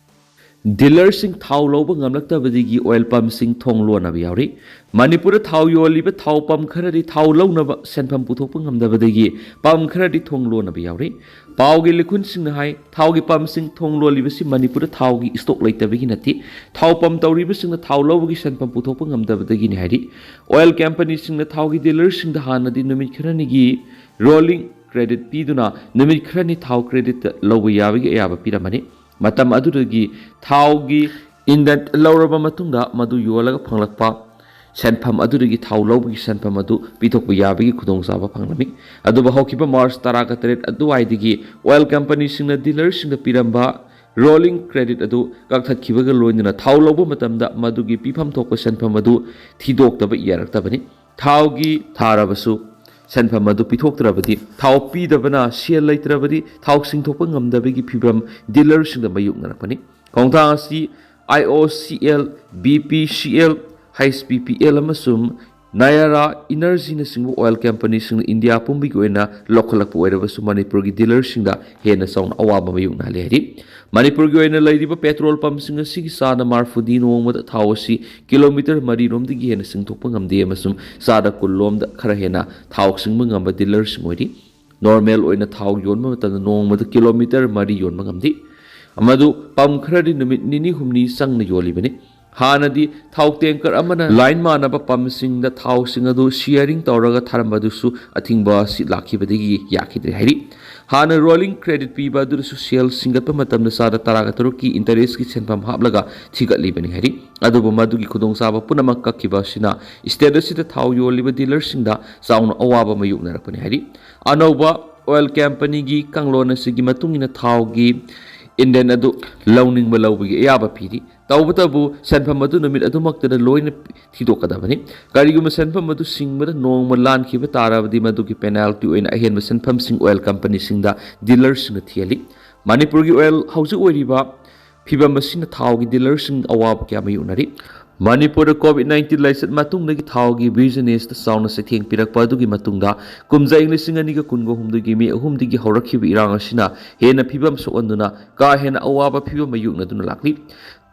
Dealerꯁꯤꯡ ꯊꯥꯎ ꯂꯧꯕ ꯉꯝꯂꯛꯇꯕꯗꯒꯤ oil pumpꯁꯤꯡ ꯊꯣꯡ ꯂꯣꯟꯅꯕ ꯌꯥꯎꯔꯤ꯫ ꯃꯅꯤꯄꯨꯔꯗ ꯊꯥꯎ ꯌꯣꯜꯂꯤꯕ ꯊꯥꯎ pump ꯈꯔꯗꯤ ꯊꯥꯎ ꯂꯧꯅꯕ ꯁꯦꯟꯐꯝ ꯄꯨꯊꯣꯛꯄ ꯉꯝꯗꯕꯗꯒꯤ pump ꯈꯔꯗꯤ ꯊꯣꯡ ꯂꯣꯟꯅꯕ ꯌꯥꯎꯔꯤ꯫ ꯄꯥꯎꯒꯤ ꯂꯤꯈꯨꯟꯁꯤꯡꯅ ꯍꯥꯏ, ꯊꯥꯎꯒꯤ pumpꯁꯤꯡ ꯊꯣꯡ ꯂꯣꯜꯂꯤꯕꯁꯤ ꯃꯅꯤꯄꯨꯔꯗ ꯊꯥꯎꯒꯤ stock ꯂꯩꯇꯕꯒꯤ ꯅꯠꯇꯦ, ꯊꯥꯎ pump ꯇꯧꯔꯤꯕꯁꯤꯡꯅ ꯊꯥꯎ ꯂꯧꯕꯒꯤ ꯁꯦꯟꯐꯝ ꯄꯨꯊꯣꯛꯄ ꯉꯝꯗꯕꯗꯒꯤꯅꯤ ꯍꯥꯏꯔꯤ꯫ Oil companyꯁꯤꯡꯅ ꯊꯥꯎꯒꯤ dealerꯁꯤꯡꯗ ꯍꯥꯟꯅꯗꯤ ꯅꯨꯃꯤꯠ ꯈꯔꯅꯤꯒꯤ rolling credit ꯄꯤꯗꯨꯅ ꯅꯨꯃꯤꯠ ꯈꯔꯅꯤ ꯊꯥꯎ creditꯇ ꯂꯧꯕ ꯌꯥꯕꯒꯤ ꯑꯌꯥꯕ ꯄꯤꯔꯝꯕꯅꯤ꯫ ꯃꯇꯝ ꯑꯗꯨꯗꯒꯤ ꯊꯥꯎꯒꯤ inlet ꯂꯧꯔꯕ ꯃꯇꯨꯡꯗ ꯃꯗꯨ ꯌꯣꯜꯂꯒ ꯐꯪꯂꯛꯄ ꯁꯦꯟꯐꯝ ꯑꯗꯨꯗꯒꯤ ꯊꯥꯎ ꯂꯧꯕꯒꯤ ꯁꯦꯟꯐꯝ ꯑꯗꯨ ꯄꯤꯊꯣꯛꯄ ꯌꯥꯕꯒꯤ ꯈꯨꯗꯣꯡꯆꯥꯕ ꯐꯪꯂꯝꯃꯤ꯫ ꯑꯗꯨꯕꯨ ꯍꯧꯈꯤꯕ March ꯇꯔꯥꯒ ꯇꯔꯦꯠ ꯑꯗꯨꯋꯥꯏꯗꯒꯤ oil companyꯁꯤꯡꯅ dealerꯁꯤꯡꯗ ꯄꯤꯔꯝꯕ rolling credit ꯑꯗꯨ ꯀꯛꯊꯠꯈꯤꯕꯒ ꯂꯣꯏꯅꯅ ꯊꯥꯎ ꯂꯧꯕ ꯃꯇꯝꯗ ꯃꯗꯨꯒꯤ ꯄꯤꯐꯝ ꯊꯣꯛꯄ ꯁꯦꯟꯐꯝ ꯑꯗꯨ ꯊꯤꯗꯣꯛꯇꯕ ꯌꯥꯔꯛꯇꯕꯅꯤ꯫ ꯊꯥꯎꯒꯤ ꯊꯥꯔꯕꯁꯨ ꯁꯦꯟꯐꯝ ꯑꯗꯨ ꯄꯤꯊꯣꯛꯇ꯭ꯔꯕꯗꯤ ꯊꯥꯎ ꯄꯤꯗꯕꯅ ꯁꯦꯜ ꯂꯩꯇ꯭ꯔꯕꯗꯤ ꯊꯥꯎ ꯁꯤꯡꯊꯣꯛꯄ ꯉꯝꯗꯕꯒꯤ ꯐꯤꯚꯝ dealerꯁꯤꯡꯗ ꯃꯥꯌꯣꯛꯅꯔꯛꯄꯅꯤ꯫ ꯈꯣꯡꯊꯥꯡ ꯑꯁꯤ IOCL, BPCL, H P P L ꯑꯃꯁꯨꯡ ꯅꯌꯥꯔꯥ ꯏꯅꯔꯖꯤꯅꯆꯤꯡꯕ ꯑꯣꯏꯜ ꯀꯝꯄꯅꯤꯁꯤꯡꯅ ꯏꯟꯗꯤꯌꯥ ꯄꯨꯝꯕꯒꯤ ꯑꯣꯏꯅ ꯂꯧꯈꯠꯂꯛꯄ ꯑꯣꯏꯔꯕꯁꯨ ꯃꯅꯤꯄꯨꯔꯒꯤ ꯗꯤꯂꯔꯁꯤꯡꯗ ꯍꯦꯟꯅ ꯆꯥꯎꯅ ꯑꯋꯥꯕ ꯃꯥꯌꯣꯛꯅꯍꯜꯂꯤ ꯍꯥꯏꯔꯤ꯫ ꯃꯅꯤꯄꯨꯔꯒꯤ ꯑꯣꯏꯅ ꯂꯩꯔꯤꯕ ꯄꯦꯇ꯭ꯔꯣꯜ ꯄꯝꯁꯤꯡ ꯑꯁꯤꯒꯤ ꯆꯥꯗ ꯃꯔꯐꯨꯗꯤ ꯅꯣꯡꯃꯗ ꯊꯥꯎ ꯑꯁꯤ ꯀꯤꯂꯣꯃꯤꯇꯔ ꯃꯔꯤꯔꯣꯝꯗꯒꯤ ꯍꯦꯟꯅ ꯆꯤꯡꯊꯣꯛꯄ ꯉꯝꯗꯦ ꯑꯃꯁꯨꯡ ꯆꯥꯗ ꯀꯨꯟꯂꯣꯝꯗ ꯈꯔ ꯍꯦꯟꯅ ꯊꯥꯎ ꯆꯤꯡꯕ ꯉꯝꯕ ꯗꯤꯂꯔꯁꯤꯡ ꯑꯣꯏꯔꯤ꯫ ꯅꯣꯔꯃꯦꯜ ꯑꯣꯏꯅ ꯊꯥꯎ ꯌꯣꯟꯕ ꯃꯇꯝꯗ ꯅꯣꯡꯃꯗ ꯀꯤꯂꯣꯃꯤꯇꯔ ꯃꯔꯤ ꯌꯣꯟꯕ ꯉꯝꯗꯦ꯫ ꯃꯗꯨ ꯄꯝ ꯈꯔꯗꯤ ꯅꯨꯃꯤꯠ ꯅꯤꯅꯤ ꯍꯨꯝꯅꯤ ꯆꯪꯅ ꯌꯣꯜꯂꯤꯕꯅꯤ꯫ ꯍꯥꯟꯅꯗꯤ ꯊꯥꯎ ꯇꯦꯡꯀꯔ ꯑꯃꯅ ꯂꯥꯏꯟ ꯃꯥꯟꯅꯕ ꯄꯝꯁꯤꯡꯗ ꯊꯥꯎꯁꯤꯡ ꯑꯗꯨ ꯁꯤꯌꯔꯤꯡ ꯇꯧꯔꯒ ꯊꯥꯔꯝꯕ ꯑꯗꯨꯁꯨ ꯑꯊꯤꯡꯕ ꯑꯁꯤ ꯂꯥꯛꯈꯤꯕꯗꯒꯤ ꯌꯥꯈꯤꯗ꯭ꯔꯦ ꯍꯥꯏꯔꯤ꯫ ꯍꯥꯟꯅ ꯔꯣꯂꯤꯡ ꯀ꯭ꯔꯦꯗꯤꯠ ꯄꯤꯕ ꯑꯗꯨꯗꯁꯨ ꯁꯦꯜ ꯁꯤꯡꯒꯠꯄ ꯃꯇꯝꯗ ꯆꯥꯗ ꯇꯔꯥꯒ ꯇꯔꯨꯛꯀꯤ ꯏꯟꯇꯔꯦꯁꯀꯤ ꯁꯦꯟꯐꯝ ꯍꯥꯞꯂꯒ ꯊꯤꯒꯠꯂꯤꯕꯅꯤ ꯍꯥꯏꯔꯤ꯫ ꯑꯗꯨꯕꯨ ꯃꯗꯨꯒꯤ ꯈꯨꯗꯣꯡꯆꯥꯕ ꯄꯨꯝꯅꯃꯛ ꯀꯛꯈꯤꯕ ꯑꯁꯤꯅ ꯁ꯭ꯇꯦꯠ ꯑꯁꯤꯗ ꯊꯥꯎ ꯌꯣꯜꯂꯤꯕ ꯗꯤꯂꯔꯁꯤꯡꯗ ꯆꯥꯎꯅ ꯑꯋꯥꯕ ꯃꯥꯌꯣꯛꯅꯔꯛꯄꯅꯤ ꯍꯥꯏꯔꯤ꯫ ꯑꯅꯧꯕ ꯑꯣꯏꯜ ꯀꯝꯄꯅꯤꯒꯤ ꯀꯥꯡꯂꯣꯟ ꯑꯁꯤꯒꯤ ꯃꯇꯨꯡ ꯏꯟꯅ ꯊꯥꯎꯒꯤ ꯏꯟꯗꯦꯟ ꯑꯗꯨ ꯂꯧꯅꯤꯡꯕ ꯂꯧꯕꯒꯤ ꯑꯌꯥꯕ ꯄꯤꯔꯤ꯫ ꯇꯧꯕꯇꯕꯨ ꯁꯦꯟꯐꯝ ꯑꯗꯨ ꯅꯨꯃꯤꯠ ꯑꯗꯨꯃꯛꯇꯗ ꯂꯣꯏꯅ ꯊꯤꯗꯣꯛꯀꯗꯕꯅꯤ꯫ ꯀꯔꯤꯒꯨꯝꯕ ꯁꯦꯟꯐꯝ ꯑꯗꯨ ꯁꯤꯡꯕꯗ ꯅꯣꯡꯃ ꯂꯥꯟꯈꯤꯕ ꯇꯥꯔꯕꯗꯤ ꯃꯗꯨꯒꯤ ꯄꯦꯅꯥꯜꯇꯤ ꯑꯣꯏꯅ ꯑꯍꯦꯟꯕ ꯁꯦꯟꯐꯝꯁꯤꯡ ꯑꯣꯏꯜ ꯀꯝꯄꯅꯤꯁꯤꯡꯗ ꯗꯤꯂꯔꯁꯤꯡꯅ ꯊꯤꯍꯜꯂꯤ꯫ ꯃꯅꯤꯄꯨꯔꯒꯤ ꯑꯣꯏꯜ ꯍꯧꯖꯤꯛ ꯑꯣꯏꯔꯤꯕ ꯐꯤꯚꯝ ꯑꯁꯤꯅ ꯊꯥꯎꯒꯤ ꯗꯤꯂꯔꯁꯤꯡ ꯑꯋꯥꯕ ꯀꯌꯥ ꯃꯥꯌꯣꯛꯅꯔꯤ꯫ ꯃꯅꯤꯄꯨꯔꯗ ꯀꯣꯚꯤꯗ ꯅꯥꯏꯟꯇꯤꯟ ꯂꯥꯏꯆꯠ ꯃꯇꯨꯡꯗꯒꯤ ꯊꯥꯎꯒꯤ ꯕꯤꯖꯤꯅꯦꯁꯇ ꯆꯥꯎꯅ ꯆꯩꯊꯦꯡ ꯄꯤꯔꯛꯄ ꯑꯗꯨꯒꯤ ꯃꯇꯨꯡꯗ ꯀꯨꯝꯖꯥ ꯏꯪ ꯂꯤꯁꯤꯡ ꯑꯅꯤꯒ ꯀꯨꯟꯒ ꯍꯨꯝꯗꯣꯏꯒꯤ ꯃꯦ ꯑꯍꯨꯝꯗꯒꯤ ꯍꯧꯔꯛꯈꯤꯕ ꯏꯔꯥꯡ ꯑꯁꯤꯅ ꯍꯦꯟꯅ ꯐꯤꯚꯝ ꯁꯣꯛꯍꯟꯗꯨꯅ ꯀꯥ ꯍꯦꯟꯅ ꯑꯋꯥꯕ ꯐꯤꯚꯝ ꯃꯥꯌꯣꯛꯅꯗꯨꯅ ꯂꯥꯛꯂꯤ꯫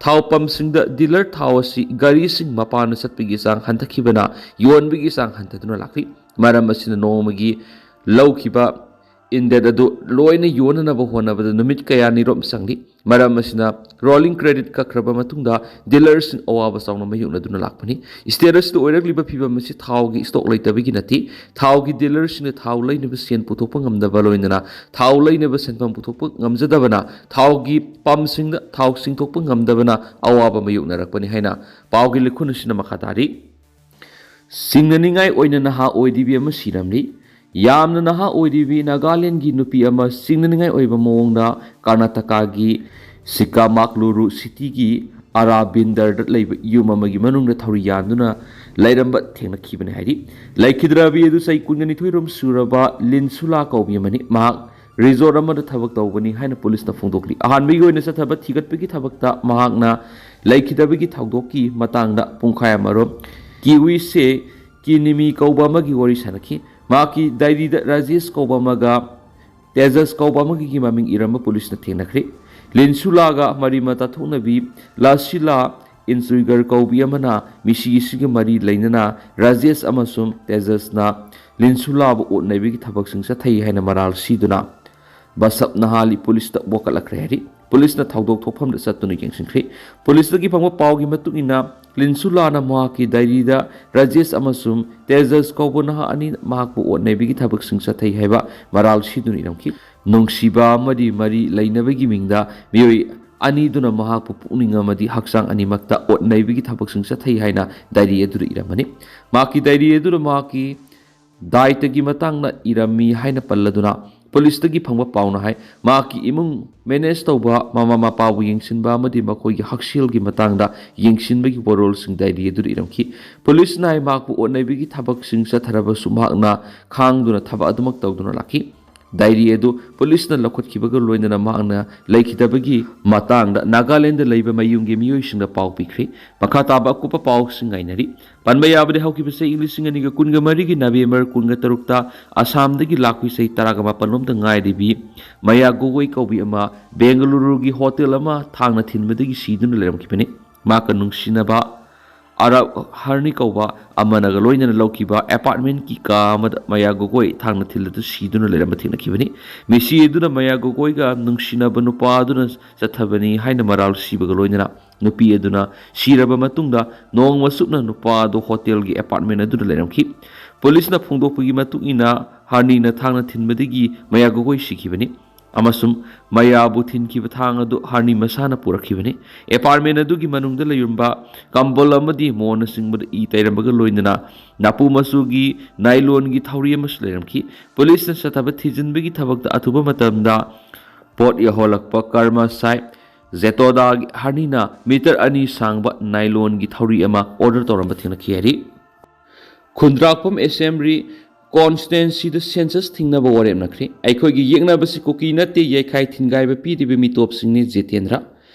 ꯊꯥꯎ ꯄꯝꯁꯤꯡꯗ ꯗꯤꯂꯔ ꯊꯥꯎ ꯑꯁꯤ ꯒꯥꯔꯤꯁꯤꯡ ꯃꯄꯥꯟꯗ ꯆꯠꯄꯒꯤ ꯆꯥꯡ ꯍꯟꯊꯈꯤꯕꯅ ꯌꯣꯟꯕꯒꯤ ꯆꯥꯡ ꯍꯟꯊꯗꯨꯅ ꯂꯥꯛꯂꯤ꯫ ꯃꯔꯝ ꯑꯁꯤꯅ ꯅꯣꯡꯃꯒꯤ ꯂꯧꯈꯤꯕ ꯏꯟꯗꯦꯟ ꯑꯗꯨ ꯂꯣꯏꯅ ꯌꯣꯟꯅꯅꯕ ꯍꯣꯠꯅꯕꯗ ꯅꯨꯃꯤꯠ ꯀꯌꯥꯅꯤꯔꯣꯝ ꯆꯪꯂꯤ꯫ ꯃꯔꯝ ꯑꯁꯤꯅ ꯔꯣꯂꯤꯡ ꯀ꯭ꯔꯦꯗꯤꯠ ꯀꯛꯈ꯭ꯔꯕ ꯃꯇꯨꯡꯗ ꯗꯤꯂꯔꯁꯤꯡ ꯑꯋꯥꯕ ꯆꯥꯎꯅ ꯃꯥꯌꯣꯛꯅꯗꯨꯅ ꯂꯥꯛꯄꯅꯤ꯫ ꯁ꯭ꯇꯦꯠ ꯑꯁꯤꯗ ꯑꯣꯏꯔꯛꯂꯤꯕ ꯐꯤꯚꯝ ꯑꯁꯤ ꯊꯥꯎꯒꯤ ꯁ꯭ꯇꯣꯛ ꯂꯩꯇꯕꯒꯤ ꯅꯠꯇꯦ꯫ ꯊꯥꯎꯒꯤ ꯗꯤꯂꯔꯁꯤꯡꯅ ꯊꯥꯎ ꯂꯩꯅꯕ ꯁꯦꯟ ꯄꯨꯊꯣꯛꯄ ꯉꯝꯗꯕ ꯂꯣꯏꯅꯅ ꯊꯥꯎ ꯂꯩꯅꯕ ꯁꯦꯟꯐꯝ ꯄꯨꯊꯣꯛꯄ ꯉꯝꯖꯗꯕꯅ ꯊꯥꯎꯒꯤ ꯄꯝꯁꯤꯡꯗ ꯊꯥꯎ ꯆꯤꯡꯊꯣꯛꯄ ꯉꯝꯗꯕꯅ ꯑꯋꯥꯕ ꯃꯥꯌꯣꯛꯅꯔꯛꯄꯅꯤ ꯍꯥꯏꯅ ꯄꯥꯎꯒꯤ ꯂꯤꯈꯨꯟ ꯑꯁꯤꯅ ꯃꯈꯥ ꯇꯥꯔꯤ꯫ ꯆꯤꯡꯅꯅꯤꯡꯉꯥꯏ ꯑꯣꯏꯅ ꯅꯍꯥ ꯑꯣꯏꯔꯤꯕꯤ ꯑꯃ ꯁꯤꯔꯝꯂꯤ꯫ ꯌꯥꯝꯅ ꯅꯍꯥ ꯑꯣꯏꯔꯤꯕꯤ ꯅꯥꯒꯥꯂꯦꯟꯒꯤ ꯅꯨꯄꯤ ꯑꯃ ꯆꯤꯡꯅꯅꯤꯡꯉꯥꯏ ꯑꯣꯏꯕ ꯃꯑꯣꯡꯗ ꯀꯔꯅꯥꯇꯀꯥꯒꯤ ꯁꯤꯀꯥꯃꯥꯛꯂꯨꯔꯨ ꯁꯤꯇꯤꯒꯤ ꯑꯔꯥꯕꯤꯟꯗꯔꯗ ꯂꯩꯕ ꯌꯨꯝ ꯑꯃꯒꯤ ꯃꯅꯨꯡꯗ ꯊꯧꯔꯤ ꯌꯥꯟꯗꯨꯅ ꯂꯩꯔꯝꯕ ꯊꯦꯡꯅꯈꯤꯕꯅꯤ ꯍꯥꯏꯔꯤ꯫ ꯂꯩꯈꯤꯗ꯭ꯔꯕꯤ ꯑꯗꯨ ꯆꯍꯤ ꯀꯨꯟꯒ ꯅꯤꯊꯣꯏ ꯔꯣꯝ ꯁꯨꯔꯕ ꯂꯤꯟꯁꯨꯂꯥ ꯀꯧꯕꯤ ꯑꯃꯅꯤ꯫ ꯃꯍꯥꯛ ꯔꯤꯖꯣꯔꯠ ꯑꯃꯗ ꯊꯕꯛ ꯇꯧꯕꯅꯤ ꯍꯥꯏꯅ ꯄꯨꯂꯤꯁꯅ ꯐꯣꯡꯗꯣꯛꯂꯤ꯫ ꯑꯍꯥꯟꯕꯒꯤ ꯑꯣꯏꯅ ꯆꯠꯊꯕ ꯊꯤꯒꯠꯄꯒꯤ ꯊꯕꯛꯇ ꯃꯍꯥꯛꯅ ꯂꯩꯈꯤꯗꯕꯒꯤ ꯊꯧꯗꯣꯛꯀꯤ ꯃꯇꯥꯡꯗ ꯄꯨꯡꯈꯥꯏ ꯑꯃꯔꯣꯝ ꯀꯤꯋꯤꯁꯦ ꯀꯤꯅꯤꯃꯤ ꯀꯧꯕ ꯑꯃꯒꯤ ꯋꯥꯔꯤ ꯁꯥꯟꯅꯈꯤ꯫ ꯃꯍꯥꯛꯀꯤ ꯗꯥꯏꯔꯤꯗ ꯔꯥꯖꯦꯁ ꯀꯧꯕ ꯑꯃꯒ ꯇꯦꯖꯁ ꯀꯧꯕ ꯑꯃꯒꯤ ꯃꯃꯤꯡ ꯏꯔꯝꯕ ꯄꯨꯂꯤꯁꯅ ꯊꯦꯡꯅꯈ꯭ꯔꯦ꯫ ꯂꯤꯟꯁꯨꯂꯥꯒ ꯃꯔꯤ ꯃꯇꯥ ꯊꯣꯛꯅꯕꯤ ꯂꯥꯁꯤꯂꯥ ꯏꯟꯆꯨꯏꯒꯔ ꯀꯧꯕꯤ ꯑꯃꯅ ꯃꯤꯁꯤꯒꯤꯁꯤꯒ ꯃꯔꯤ ꯂꯩꯅꯅ ꯔꯥꯖꯦꯁ ꯑꯃꯁꯨꯡ ꯇꯦꯖꯁꯅ ꯂꯤꯟꯁꯨꯂꯥꯕꯨ ꯑꯣꯠ ꯅꯩꯕꯒꯤ ꯊꯕꯛꯁꯤꯡ ꯆꯠꯊꯩ ꯍꯥꯏꯅ ꯃꯔꯥꯜ ꯁꯤꯗꯨꯅ ꯕꯁꯞ ꯅꯍꯥꯂꯤ ꯄꯨꯂꯤꯁꯇ ꯋꯥꯀꯠꯂꯛꯈ꯭ꯔꯦ ꯍꯥꯏꯔꯤ꯫ ꯄꯨꯂꯤꯁꯅ ꯊꯧꯗꯣꯛ ꯊꯣꯛꯐꯝꯗ ꯆꯠꯇꯨꯅ ꯌꯦꯡꯁꯤꯟꯈ꯭ꯔꯦ꯫ ꯄꯨꯂꯤꯁꯇꯒꯤ ꯐꯪꯕ ꯄꯥꯎꯒꯤ ꯃꯇꯨꯡ ꯏꯟꯅ, ꯂꯤꯟꯁꯨꯂꯥꯅ ꯃꯍꯥꯛꯀꯤ ꯗꯥꯏꯔꯤꯗ ꯔꯥꯖꯦꯁ ꯑꯃꯁꯨꯡ ꯇꯦꯖꯁ ꯀꯧꯕ ꯅꯍꯥ ꯑꯅꯤ ꯃꯍꯥꯛꯄꯨ ꯑꯣꯠ ꯅꯩꯕꯒꯤ ꯊꯕꯛꯁꯤꯡ ꯆꯠꯊꯩ ꯍꯥꯏꯕ ꯃꯔꯥꯜ ꯁꯤꯗꯨꯅ ꯏꯔꯝꯈꯤ꯫ ꯅꯨꯡꯁꯤꯕ ꯑꯃꯗꯤ ꯃꯔꯤ ꯂꯩꯅꯕꯒꯤ ꯃꯤꯡꯗ ꯃꯤꯑꯣꯏ ꯑꯅꯤꯗꯨꯅ ꯃꯍꯥꯛꯄꯨ ꯄꯨꯛꯅꯤꯡ ꯑꯃꯗꯤ ꯍꯛꯆꯥꯡ ꯑꯅꯤꯃꯛꯇ ꯑꯣꯠ ꯅꯩꯕꯒꯤ ꯊꯕꯛꯁꯤꯡ ꯆꯠꯊꯩ ꯍꯥꯏꯅ ꯗꯥꯏꯔꯤ ꯑꯗꯨꯗ ꯏꯔꯝꯕꯅꯤ꯫ ꯃꯍꯥꯛꯀꯤ ꯗꯥꯏꯔꯤ ꯑꯗꯨꯗ ꯃꯍꯥꯛꯀꯤ ꯗꯥꯏꯇꯒꯤ ꯃꯇꯥꯡꯗ ꯏꯔꯝꯃꯤ ꯍꯥꯏꯅ ꯄꯜꯂꯗꯨꯅ ꯄꯨꯂꯤꯁꯇꯒꯤ ꯐꯪꯕ ꯄꯥꯎꯅ ꯍꯥꯏ, ꯃꯍꯥꯛꯀꯤ ꯏꯃꯨꯡ ꯃꯦꯅꯦꯖ ꯇꯧꯕ, ꯃꯃꯥ ꯃꯄꯥꯕꯨ ꯌꯦꯡꯁꯤꯟꯕ ꯑꯃꯗꯤ ꯃꯈꯣꯏꯒꯤ ꯍꯛꯁꯦꯜꯒꯤ ꯃꯇꯥꯡꯗ ꯌꯦꯡꯁꯤꯟꯕꯒꯤ ꯋꯥꯔꯣꯜꯁꯤꯡ ꯗꯥꯏꯔꯤ ꯑꯗꯨꯗ ꯏꯔꯝꯈꯤ꯫ ꯄꯨꯂꯤꯁꯅ ꯍꯥꯏ, ꯃꯍꯥꯛꯄꯨ ꯑꯣꯠꯅꯕꯒꯤ ꯊꯕꯛꯁꯤꯡ ꯆꯠꯊꯔꯕꯁꯨ ꯃꯍꯥꯛꯅ ꯈꯥꯡꯗꯨꯅ ꯊꯕꯛ ꯑꯗꯨꯃꯛ ꯇꯧꯗꯨꯅ ꯂꯥꯛꯈꯤ꯫ ꯗꯥꯏꯔꯤ ꯑꯗꯨ ꯄꯨꯂꯤꯁꯅ ꯂꯧꯈꯠꯈꯤꯕꯒ ꯂꯣꯏꯅꯅ ꯃꯍꯥꯛꯅ ꯂꯩꯈꯤꯗꯕꯒꯤ ꯃꯇꯥꯡꯗ ꯅꯥꯒꯥꯂꯦꯟꯗ ꯂꯩꯕ ꯃꯌꯨꯝꯒꯤ ꯃꯤꯑꯣꯏꯁꯤꯡꯗ ꯄꯥꯎ ꯄꯤꯈ꯭ꯔꯦ꯫ ꯃꯈꯥ ꯇꯥꯕ ꯑꯀꯨꯞꯄ ꯄꯥꯎꯁꯤꯡ ꯉꯥꯏꯅꯔꯤ꯫ ꯄꯟꯕ ꯌꯥꯕꯗꯤ, ꯍꯧꯈꯤꯕ ꯆꯍꯤ ꯂꯤꯁꯤꯡ ꯑꯅꯤꯒ ꯀꯨꯟꯒ ꯃꯔꯤꯒꯤ ꯅꯕꯦꯝꯕꯔ ꯀꯨꯟꯒ ꯇꯔꯨꯛꯇ ꯑꯁꯥꯝꯗꯒꯤ ꯂꯥꯛꯄꯤ ꯆꯍꯤ ꯇꯔꯥꯒ ꯃꯥꯄꯜ ꯂꯣꯝꯗ ꯉꯥꯏꯔꯤꯕꯤ ꯃꯌꯥ ꯒꯣꯒꯣꯏ ꯀꯧꯕꯤ ꯑꯃ ꯕꯦꯡꯒꯂꯨꯔꯨꯒꯤ ꯍꯣꯇꯦꯜ ꯑꯃ ꯊꯥꯡꯅ ꯊꯤꯟꯕꯗꯒꯤ ꯁꯤꯗꯨꯅ ꯂꯩꯔꯝꯈꯤꯕꯅꯤ꯫ ꯃꯍꯥꯛꯀ ꯅꯨꯡꯁꯤꯅꯕ ꯑꯔꯕ ꯍꯔꯅꯤ ꯀꯧꯕ ꯑꯃꯅꯒ ꯂꯣꯏꯅꯅ ꯂꯧꯈꯤꯕ ꯑꯦꯄꯥꯔꯠꯃꯦꯟꯠꯀꯤ ꯀꯥ ꯑꯃꯗ ꯃꯌꯥ ꯒꯣꯒꯣꯏ ꯊꯥꯡꯅ ꯊꯤꯜꯂꯗꯨ ꯁꯤꯗꯨꯅ ꯂꯩꯔꯝꯕ ꯊꯦꯡꯅꯈꯤꯕꯅꯤ꯫ ꯃꯤꯁꯤ ꯑꯗꯨꯅ ꯃꯌꯥ ꯒꯣꯒꯣꯏꯒ ꯅꯨꯡꯁꯤꯅꯕ ꯅꯨꯄꯥ ꯑꯗꯨꯅ ꯆꯠꯊꯕꯅꯤ ꯍꯥꯏꯅ ꯃꯔꯥꯜ ꯁꯤꯕꯒ ꯂꯣꯏꯅꯅ ꯅꯨꯄꯤ ꯑꯗꯨꯅ ꯁꯤꯔꯕ ꯃꯇꯨꯡꯗ ꯅꯣꯡꯃ ꯆꯨꯞꯅ ꯅꯨꯄꯥ ꯑꯗꯨ ꯍꯣꯇꯦꯜꯒꯤ ꯑꯦꯄꯥꯔꯠꯃꯦꯟꯠ ꯑꯗꯨꯗ ꯂꯩꯔꯝꯈꯤ꯫ ꯄꯨꯂꯤꯁꯅ ꯐꯣꯡꯗꯣꯛꯄꯒꯤ ꯃꯇꯨꯡ ꯏꯟꯅ, ꯍꯔꯅꯤꯅ ꯊꯥꯡꯅ ꯊꯤꯟꯕꯗꯒꯤ ꯃꯌꯥ ꯒꯣꯒꯣꯏ ꯁꯤꯈꯤꯕꯅꯤ ꯑꯃꯁꯨꯡ ꯃꯌꯥꯕꯨ ꯊꯤꯟꯈꯤꯕ ꯊꯥꯡ ꯑꯗꯨ ꯍꯔꯅꯤ ꯃꯁꯥꯅ ꯄꯨꯔꯛꯈꯤꯕꯅꯤ꯫ ꯑꯦꯄꯥꯔꯠꯃꯦꯟꯠ ꯑꯗꯨꯒꯤ ꯃꯅꯨꯡꯗ ꯂꯩꯔꯝꯕ ꯀꯝꯕꯜ ꯑꯃꯗꯤ ꯃꯣꯟꯅꯆꯤꯡꯕꯗ ꯏ ꯇꯩꯔꯝꯕꯒ ꯂꯣꯏꯅꯅ ꯅꯥꯄꯨ ꯃꯆꯨꯒꯤ ꯅꯥꯏꯂꯣꯟꯒꯤ ꯊꯧꯔꯤ ꯑꯃꯁꯨ ꯂꯩꯔꯝꯈꯤ꯫ ꯄꯨꯂꯤꯁꯅ ꯆꯠꯊꯕ ꯊꯤꯖꯤꯟꯕꯒꯤ ꯊꯕꯛꯇ ꯑꯊꯨꯕ ꯃꯇꯝꯗ ꯄꯣꯠ ꯌꯧꯍꯜꯂꯛꯄ ꯀꯔꯃ ꯁꯥꯏ ꯖꯦꯇꯣꯗꯥꯒꯤ ꯍꯔꯅꯤꯅ ꯃꯤꯇꯔ ꯑꯅꯤ ꯁꯥꯡꯕ ꯅꯥꯏꯂꯣꯟꯒꯤ ꯊꯧꯔꯤ ꯑꯃ ꯑꯣꯔꯗꯔ ꯇꯧꯔꯝꯕ ꯊꯦꯡꯅꯈꯤ ꯍꯥꯏꯔꯤ꯫ ꯈꯨꯟꯗ꯭ꯔꯥꯛꯄꯝ ꯑꯦꯁꯦꯝꯕ꯭ꯂꯤ ꯀꯣꯟꯁꯇꯤꯇ꯭ꯋꯦꯟꯁꯤꯗ ꯁꯦꯟꯁꯁ ꯊꯤꯡꯅꯕ ꯋꯥꯔꯦꯞꯅꯈ꯭ꯔꯦ꯫ ꯑꯩꯈꯣꯏꯒꯤ ꯌꯦꯛꯅꯕꯁꯤ ꯀꯨꯀꯤ ꯅꯠꯇꯦ, ꯌꯩꯈꯥꯏ ꯊꯤꯟꯒꯥꯏꯕ ꯄꯤꯔꯤꯕ ꯃꯤꯇꯣꯞꯁꯤꯡꯅꯤ꯫ Jitendra.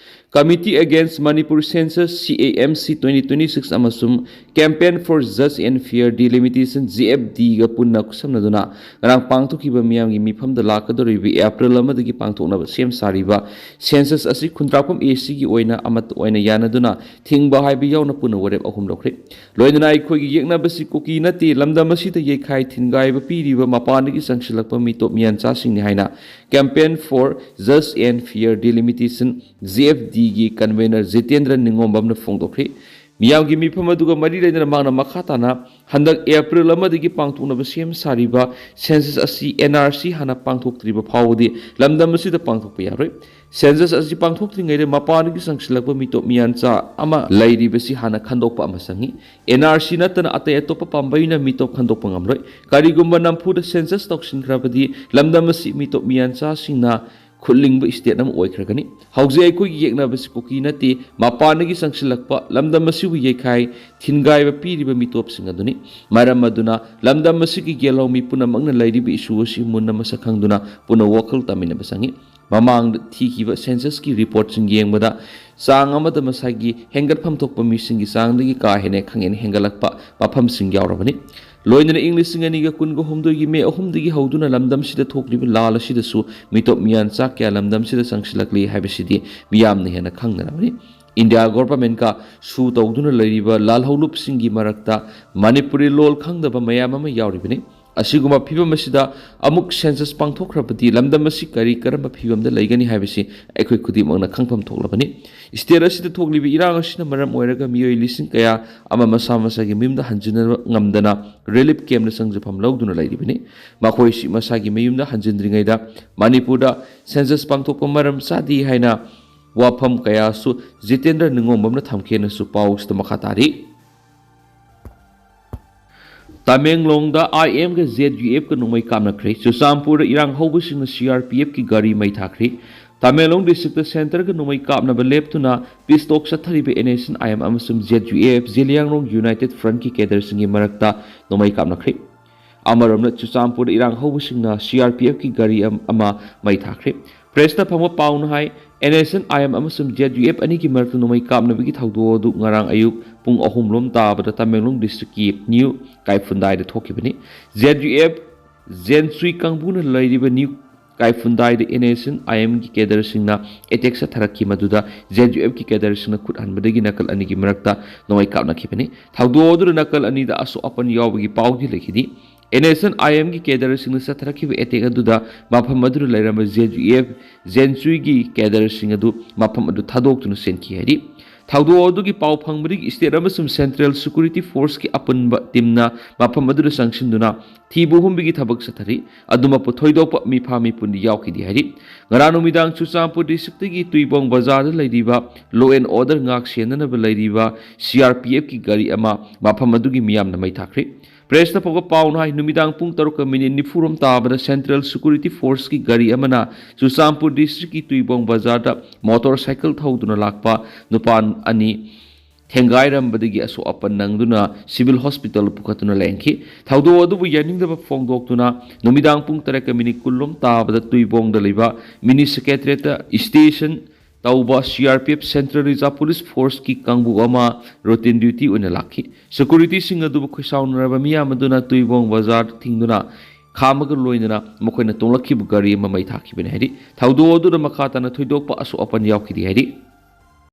Committee Against Manipur Census, C A M C, twenty twenty-six ꯑꯃꯁꯨꯡ Campaign for Just and Fair Delimitation, G F D ꯒ ꯄꯨꯟꯅ ꯈꯨꯠꯁꯝꯅꯗꯨꯅ ꯉꯔꯥꯡ ꯄꯥꯡꯊꯣꯛꯈꯤꯕ ꯃꯤꯌꯥꯝꯒꯤ ꯃꯤꯐꯝꯗ ꯂꯥꯛꯀꯗꯧꯔꯤꯕ ꯑꯦꯄ꯭ꯔꯤꯜ ꯑꯃꯗꯒꯤ ꯄꯥꯡꯊꯣꯛꯅꯕ ꯁꯦꯝ ꯁꯥꯔꯤꯕ ꯁꯦꯟꯁꯁ ꯑꯁꯤ ꯈꯨꯟꯗ꯭ꯔꯥꯛꯄꯝ A C ꯒꯤ ꯑꯣꯏꯅ ꯑꯃꯠꯇ ꯑꯣꯏꯅ ꯌꯥꯅꯗꯨꯅ ꯊꯤꯡꯕ ꯍꯥꯏꯕ ꯌꯥꯎꯅ ꯄꯨꯟꯅ ꯋꯥꯔꯦꯞ ꯑꯍꯨꯝ ꯂꯧꯈ꯭ꯔꯦ꯫ ꯂꯣꯏꯅꯅ ꯑꯩꯈꯣꯏꯒꯤ ꯌꯦꯛꯅꯕꯁꯤ ꯀꯨꯀꯤ ꯅꯠꯇꯦ, ꯂꯝꯗꯝ ꯑꯁꯤꯗ ꯌꯩꯈꯥꯏ ꯊꯤꯟꯒꯥꯏꯕ ꯄꯤꯔꯤꯕ ꯃꯄꯥꯟꯗꯒꯤ ꯆꯪꯁꯤꯜꯂꯛꯄ ꯃꯤꯇꯣꯞ ꯃꯤꯌꯥꯟꯆꯥꯁꯤꯡꯅꯤ ꯍꯥꯏꯅ Campaign for Just and Fair Delimitation, G F D ꯒꯤ convener ꯖꯤꯇꯦꯟꯗ꯭ꯔ ꯅꯤꯉꯣꯝꯕꯝꯅ ꯐꯣꯡꯗꯣꯛꯈ꯭ꯔꯦ꯫ ꯃꯤꯌꯥꯝꯒꯤ ꯃꯤꯐꯝ ꯑꯗꯨꯒ ꯃꯔꯤ ꯂꯩꯅꯅ ꯃꯍꯥꯛꯅ ꯃꯈꯥ ꯇꯥꯅ ꯍꯟꯗꯛ ꯑꯦꯄ꯭ꯔꯤꯜ ꯑꯃꯗꯒꯤ ꯄꯥꯡꯊꯣꯛꯅꯕ ꯁꯦꯝ ꯁꯥꯔꯤꯕ ꯁꯦꯟꯁꯁ ꯑꯁꯤ N R C ꯍꯥꯟꯅ ꯄꯥꯡꯊꯣꯛꯇ꯭ꯔꯤꯕ ꯐꯥꯎꯕꯗꯤ ꯂꯝꯗꯝ ꯑꯁꯤꯗ ꯄꯥꯡꯊꯣꯛꯄ ꯌꯥꯔꯣꯏ꯫ ꯁꯦꯟꯁꯁ ꯑꯁꯤ ꯄꯥꯡꯊꯣꯛꯇ꯭ꯔꯤꯉꯩꯗ ꯃꯄꯥꯟꯗꯒꯤ ꯆꯪꯁꯤꯜꯂꯛꯄ ꯃꯤꯇꯣꯞ ꯃꯤꯌꯥꯟꯆꯥ ꯑꯃ ꯂꯩꯔꯤꯕꯁꯤ ꯍꯥꯟꯅ ꯈꯟꯗꯣꯛꯄ ꯑꯃ ꯆꯪꯏ꯫ N R C ꯅꯠꯇꯅ ꯑꯇꯩ ꯑꯇꯣꯞꯄ ꯄꯥꯝꯕꯩꯅ ꯃꯤꯇꯣꯞ ꯈꯟꯗꯣꯛꯄ ꯉꯝꯂꯣꯏ꯫ ꯀꯔꯤꯒꯨꯝꯕ ꯅꯝꯐꯨꯗ ꯁꯦꯟꯁꯁ ꯇꯧꯁꯤꯟꯈ꯭ꯔꯕꯗꯤ ꯂꯝꯗꯝ ꯑꯁꯤ ꯃꯤꯇꯣꯞ ꯃꯤꯌꯥꯟꯆꯥꯁꯤꯡꯅ ꯈꯨꯠꯂꯤꯡꯕ state ꯑꯃ ꯑꯣꯏꯈ꯭ꯔꯒꯅꯤ꯫ ꯍꯧꯖꯤꯛ ꯑꯩꯈꯣꯏꯒꯤ ꯌꯦꯛꯅꯕꯁꯤ ꯀꯨꯀꯤ ꯅꯠꯇꯦ, ꯃꯄꯥꯟꯗꯒꯤ ꯆꯪꯁꯤꯜꯂꯛꯄ ꯂꯝꯗꯝ ꯑꯁꯤꯕꯨ ꯌꯩꯈꯥꯏ ꯊꯤꯟꯒꯥꯏꯕ ꯄꯤꯔꯤꯕ ꯃꯤꯇꯣꯞꯁꯤꯡ ꯑꯗꯨꯅꯤ꯫ ꯃꯔꯝ ꯑꯗꯨꯅ ꯂꯝꯗꯝ ꯑꯁꯤꯒꯤ ꯌꯦꯜꯍꯧ ꯃꯤ ꯄꯨꯝꯅꯃꯛꯅ ꯂꯩꯔꯤꯕ issue ꯑꯁꯤ ꯃꯨꯟꯅ ꯃꯁꯛ ꯈꯪꯗꯨꯅ ꯄꯨꯟꯅ ꯋꯥꯈꯜ ꯇꯥꯃꯤꯟꯅꯕ ꯆꯪꯏ꯫ ꯃꯃꯥꯡꯗ ꯊꯤꯈꯤꯕ ꯁꯦꯟꯁꯁꯀꯤ ꯔꯤꯄꯣꯔꯠꯁꯤꯡ ꯌꯦꯡꯕꯗ ꯆꯥꯡ ꯑꯃꯗ ꯃꯁꯥꯒꯤ ꯍꯦꯟꯒꯠꯐꯝ ꯊꯣꯛꯄ ꯃꯤꯁꯤꯡꯒꯤ ꯆꯥꯡꯗꯒꯤ ꯀꯥ ꯍꯦꯟꯅ ꯈꯪꯍꯦꯟ ꯍꯦꯟꯒꯠꯂꯛꯄ ꯃꯐꯝꯁꯤꯡ ꯌꯥꯎꯔꯕꯅꯤ꯫ ꯂꯣꯏꯅꯅ ꯏꯪ ꯂꯤꯁꯤꯡ ꯑꯅꯤꯒ ꯀꯨꯟꯒ ꯍꯨꯝꯗꯣꯏꯒꯤ ꯃꯦ ꯑꯍꯨꯝꯗꯒꯤ ꯍꯧꯗꯨꯅ ꯂꯝꯗꯝꯁꯤꯗ ꯊꯣꯛꯂꯤꯕ ꯂꯥꯜ ꯑꯁꯤꯗꯁꯨ ꯃꯤꯇꯣꯞ ꯃꯤꯌꯥꯟꯆꯥ ꯀꯌꯥ ꯂꯝꯗꯝꯁꯤꯗ ꯆꯪꯁꯤꯜꯂꯛꯂꯤ ꯍꯥꯏꯕꯁꯤꯗꯤ ꯃꯤꯌꯥꯝꯅ ꯍꯦꯟꯅ ꯈꯪꯅꯔꯕꯅꯤ꯫ ꯏꯟꯗꯤꯌꯥ ꯒꯣꯚꯔꯟꯃꯦꯟꯠꯀ ꯁꯨ ꯇꯧꯗꯨꯅ ꯂꯩꯔꯤꯕ ꯂꯥꯜꯍꯧꯂꯨꯞꯁꯤꯡꯒꯤ ꯃꯔꯛꯇ ꯃꯅꯤꯄꯨꯔꯤ ꯂꯣꯜ ꯈꯪꯗꯕ ꯃꯌꯥꯝ ꯑꯃ ꯌꯥꯎꯔꯤꯕꯅꯤ꯫ ꯑꯁꯤꯒꯨꯝꯕ ꯐꯤꯕꯝ ꯑꯁꯤꯗ ꯑꯃꯨꯛ ꯁꯦꯟꯁꯁ ꯄꯥꯡꯊꯣꯛꯈ꯭ꯔꯕꯗꯤ ꯂꯝꯗꯝ ꯑꯁꯤ ꯀꯔꯤ ꯀꯔꯝꯕ ꯐꯤꯕꯝꯗ ꯂꯩꯒꯅꯤ ꯍꯥꯏꯕꯁꯤ ꯑꯩꯈꯣꯏ ꯈꯨꯗꯤꯡꯃꯛꯅ ꯈꯪꯐꯝ ꯊꯣꯛꯂꯕꯅꯤ꯫ State ꯑꯁꯤꯗ ꯊꯣꯛꯂꯤꯕ ꯏꯔꯥꯡ ꯑꯁꯤꯅ ꯃꯔꯝ ꯑꯣꯏꯔꯒ ꯃꯤꯑꯣꯏ ꯂꯤꯁꯤꯡ ꯀꯌꯥ ꯑꯃ ꯃꯁꯥ ꯃꯁꯥꯒꯤ ꯃꯌꯨꯝꯗ ꯍꯟꯖꯤꯟꯅꯕ ꯉꯝꯗꯅ relief campꯇ ꯆꯪꯖꯐꯝ ꯂꯧꯗꯨꯅ ꯂꯩꯔꯤꯕꯅꯤ꯫ ꯃꯈꯣꯏꯁꯤ ꯃꯁꯥꯒꯤ ꯃꯌꯨꯝꯗ ꯍꯟꯖꯤꯟꯗ꯭ꯔꯤꯉꯩꯗ ꯃꯅꯤꯄꯨꯔꯗ ꯁꯦꯟꯁꯁ ꯄꯥꯡꯊꯣꯛꯄ ꯃꯔꯝ ꯆꯥꯗꯦ ꯍꯥꯏꯅ ꯋꯥꯐꯝ ꯀꯌꯥꯁꯨ ꯖꯤꯇꯦꯟꯗ꯭ꯔ ꯅꯤꯉꯣꯝꯕꯝꯅ ꯊꯝꯈꯤꯑꯅꯁꯨ ꯄꯥꯎꯁꯤꯗ ꯃꯈꯥ ꯇꯥꯔꯤ꯫ ꯇꯃꯦꯡꯂꯣꯡꯗ I M ꯒ Z U F ꯀ ꯅꯣꯡꯃꯩ ꯀꯥꯞꯅꯈ꯭ꯔꯦ꯫ ꯆꯨꯔꯆꯥꯟꯄꯨꯔꯗ ꯏꯔꯥꯡ ꯍꯧꯕꯁꯤꯡꯅ C R P F ꯀꯤ ꯒꯥꯔꯤ ꯃꯩ ꯊꯥꯈ꯭ꯔꯦ꯫ ꯇꯃꯦꯡꯂꯣꯡ districtꯇ centreꯒ ꯅꯣꯡꯃꯩ ꯀꯥꯞꯅꯕ ꯂꯦꯞꯇꯨꯅ peace talk ꯆꯠꯊꯔꯤꯕ N S C N I M ꯑꯃꯁꯨꯡ Z U F, Zeliangrong United Frontꯀꯤ cadreꯁꯤꯡꯒꯤ ꯃꯔꯛꯇ ꯅꯣꯡꯃꯩ ꯀꯥꯞꯅꯈ꯭ꯔꯦ꯫ ꯑꯃꯔꯣꯝꯗ, ꯆꯨꯔꯆꯥꯟꯄꯨꯔꯗ ꯏꯔꯥꯡ ꯍꯧꯕꯁꯤꯡꯅ ꯁꯤ ꯑꯥꯔ ꯄꯤ ꯑꯦꯐꯀꯤ ꯒꯥꯔꯤ ꯑꯝ-, ꯑꯃ ꯃꯩ ꯊꯥꯈ꯭ꯔꯦ꯫ ꯄ꯭ꯔꯦꯁꯇ ꯐꯪꯕ ꯄꯥꯎꯅ ꯍꯥꯏ, N S N I M ꯑꯃꯁꯨꯡ ꯖꯦ ꯌꯨ ꯑꯦꯐ ꯑꯅꯤꯒꯤ ꯃꯔꯛꯇ ꯅꯣꯡꯃꯩ ꯀꯥꯞꯅꯕꯒꯤ ꯊꯧꯗꯣꯛ ꯑꯗꯨ ꯉꯔꯥꯡ ꯑꯌꯨꯛ ꯄꯨꯡ ꯑꯍꯨꯝ ꯂꯣꯝ ꯇꯥꯕꯗ ꯇꯃꯦꯡꯂꯣꯡ ꯗꯤꯁꯇ꯭ꯔꯤꯛꯀꯤ ꯅ꯭ꯌꯨ ꯀꯥꯏꯐꯨꯟꯗꯥꯏꯗ ꯊꯣꯛꯈꯤꯕꯅꯤ꯫ ꯖꯦ ꯌꯨ ꯑꯦꯐ ꯖꯦꯟꯁꯨꯏ ꯀꯥꯡꯕꯨꯅ ꯂꯩꯔꯤꯕ ꯅ꯭ꯌꯨ ꯀꯥꯏꯐꯨꯟꯗꯥꯏꯗ ꯑꯦꯟ ꯑꯦꯁ ꯑꯦꯟ ꯑꯥꯏ ꯑꯦꯝꯒꯤ ꯀꯦꯗꯔꯁꯤꯡꯅ ꯑꯦꯇꯦꯛ ꯆꯠꯊꯔꯛꯈꯤ, ꯃꯗꯨꯗ ꯖꯦ ꯌꯨ ꯑꯦꯐꯀꯤ ꯀꯦꯗꯔꯁꯤꯡꯅ ꯈꯨꯠ ꯍꯟꯕꯗꯒꯤ ꯅꯥꯀꯜ ꯑꯅꯤꯒꯤ ꯃꯔꯛꯇ ꯅꯣꯡꯃꯩ ꯀꯥꯞꯅꯈꯤꯕꯅꯤ꯫ ꯊꯧꯗꯣꯛ ꯑꯗꯨꯗ ꯅꯥꯀꯜ ꯑꯅꯤꯗ ꯑꯁꯣꯛ ꯑꯄꯟ ꯌꯥꯎꯕꯒꯤ ꯄꯥꯎꯗꯤ ꯂꯩꯈꯤꯗꯦ꯫ ꯑꯦꯟ ꯑꯦꯁ ꯑꯦꯟ ꯑꯥꯏ ꯑꯦꯝꯒꯤ ꯀꯦꯗꯔꯁꯤꯡꯅ ꯆꯠꯊꯔꯛꯈꯤꯕ ꯑꯦꯇꯦꯛ ꯑꯗꯨꯗ ꯃꯐꯝ ꯑꯗꯨꯗ ꯂꯩꯔꯝꯕ ꯖꯦ ꯌꯨ ꯑꯦꯐ ꯖꯦꯟꯁꯨꯏꯒꯤ ꯀꯦꯗꯔꯁꯤꯡ ꯑꯗꯨ ꯃꯐꯝ ꯑꯗꯨ ꯊꯥꯗꯣꯛꯇꯨꯅ ꯆꯦꯟꯈꯤ ꯍꯥꯏꯔꯤ꯫ ꯊꯧꯗꯣꯛ ꯑꯗꯨꯒꯤ ꯄꯥꯎ ꯐꯪꯕꯗꯒꯤ ꯁ꯭ꯇꯦꯠ ꯑꯃꯁꯨꯡ ꯁꯦꯟꯇ꯭ꯔꯦꯜ ꯁꯦꯀ꯭ꯌꯨꯔꯤꯇꯤ ꯐꯣꯔꯁꯀꯤ ꯑꯄꯨꯟꯕ ꯇꯤꯝꯅ ꯃꯐꯝ ꯑꯗꯨꯗ ꯆꯪꯁꯤꯟꯗꯨꯅ ꯊꯤꯕ ꯍꯨꯝꯕꯒꯤ ꯊꯕꯛ ꯆꯠꯊꯔꯤ꯫ ꯑꯗꯨꯃꯛꯄꯨ ꯊꯣꯏꯗꯣꯛꯄ ꯃꯤꯐꯥ ꯃꯤꯄꯨꯟꯗꯤ ꯌꯥꯎꯈꯤꯗꯦ ꯍꯥꯏꯔꯤ꯫ ꯉꯔꯥꯡ ꯅꯨꯃꯤꯗꯥꯡ ꯆꯨꯔꯆꯥꯟꯄꯨꯔ ꯗꯤꯁꯇ꯭ꯔꯤꯛꯇꯒꯤ ꯇꯨꯏꯕꯣꯡ ꯕꯖꯥꯔꯗ ꯂꯩꯔꯤꯕ law and order ꯉꯥꯛ ꯁꯦꯟꯅꯅꯕ ꯂꯩꯔꯤꯕ ꯁꯤ ꯑꯥꯔ ꯄꯤ ꯑꯦꯐꯀꯤ ꯒꯥꯔꯤ ꯑꯃ ꯃꯐꯝ ꯑꯗꯨꯒꯤ ꯃꯤꯌꯥꯝꯅ ꯃꯩ ꯊꯥꯈ꯭ꯔꯦ꯫ ꯄ꯭ꯔꯦꯁꯇ ꯐꯥꯎꯕ ꯄꯥꯎꯅ ꯍꯥꯏ, ꯅꯨꯃꯤꯗꯥꯡ ꯄꯨꯡ ꯇꯔꯨꯛꯀ ꯃꯤꯅꯤꯠ ꯅꯤꯐꯨ ꯔꯣꯝ ꯇꯥꯕꯗ ꯁꯦꯟꯇ꯭ꯔꯦꯜ ꯁꯦꯀ꯭ꯌꯨꯔꯤꯇꯤ ꯐꯣꯔꯁꯀꯤ ꯒꯥꯔꯤ ꯑꯃꯅ ꯆꯨꯔꯆꯥꯟꯄꯨꯔ ꯗꯤꯁꯇ꯭ꯔꯤꯛꯀꯤ ꯇꯨꯏꯕꯣꯡ ꯕꯖꯥꯔꯗ ꯃꯣꯇꯣꯔ ꯁꯥꯏꯀꯜ ꯊꯧꯗꯨꯅ ꯂꯥꯛꯄ ꯅꯨꯄꯥ ꯑꯅꯤ ꯊꯦꯡꯒꯥꯏꯔꯝꯕꯗꯒꯤ ꯑꯁꯣꯛ ꯑꯄꯟ ꯅꯪꯗꯨꯅ ꯁꯤꯚꯤꯜ ꯍꯣꯁꯄꯤꯇꯥꯜ ꯄꯨꯈꯠꯇꯨꯅ ꯂꯥꯌꯦꯡꯈꯤ꯫ ꯊꯧꯗꯣꯛ ꯑꯗꯨꯕꯨ ꯌꯥꯅꯤꯡꯗꯕ ꯐꯣꯡꯗꯣꯛꯇꯨꯅ ꯅꯨꯃꯤꯗꯥꯡ ꯄꯨꯡ ꯇꯔꯦꯠꯀ ꯃꯤꯅꯤꯠ ꯀꯨꯟ ꯂꯣꯝ ꯇꯥꯕꯗ ꯇꯨꯏꯕꯣꯡꯗ ꯂꯩꯕ ꯃꯤꯅꯤ ꯁꯦꯀ꯭ꯔꯦꯇꯔꯤꯌꯦꯠꯇ ꯁ꯭ꯇꯦꯁꯟ ꯇꯧꯕ C R P F central reserve police ꯐꯣꯔꯁꯀꯤ ꯀꯥꯡꯕꯨ ꯑꯃ ꯔꯨꯇꯤꯟ ꯗ꯭ꯌꯨꯇꯤ ꯑꯣꯏꯅ ꯂꯥꯛꯈꯤ꯫ ꯁꯦꯀ꯭ꯌꯨꯔꯤꯇꯤꯁꯤꯡ ꯑꯗꯨꯕꯨ ꯈꯣꯏꯁꯥꯎꯅꯔꯕ ꯃꯤꯌꯥꯝ ꯑꯗꯨꯅ ꯇꯨꯏꯕꯣꯡ ꯕꯖꯥꯔ ꯊꯤꯡꯗꯨꯅ ꯈꯥꯝꯃꯒ ꯂꯣꯏꯅꯅ ꯃꯈꯣꯏꯅ ꯇꯣꯡꯂꯛꯈꯤꯕ ꯒꯥꯔꯤ ꯑꯃ ꯃꯩ ꯊꯥꯈꯤꯕꯅꯤ ꯍꯥꯏꯔꯤ꯫ ꯊꯧꯗꯣꯛ ꯑꯗꯨꯗ ꯃꯈꯥ ꯇꯥꯅ ꯊꯣꯏꯗꯣꯛꯄ ꯑꯁꯣꯛ ꯑꯄꯟ ꯌꯥꯎꯈꯤꯗꯦ ꯍꯥꯏꯔꯤ꯫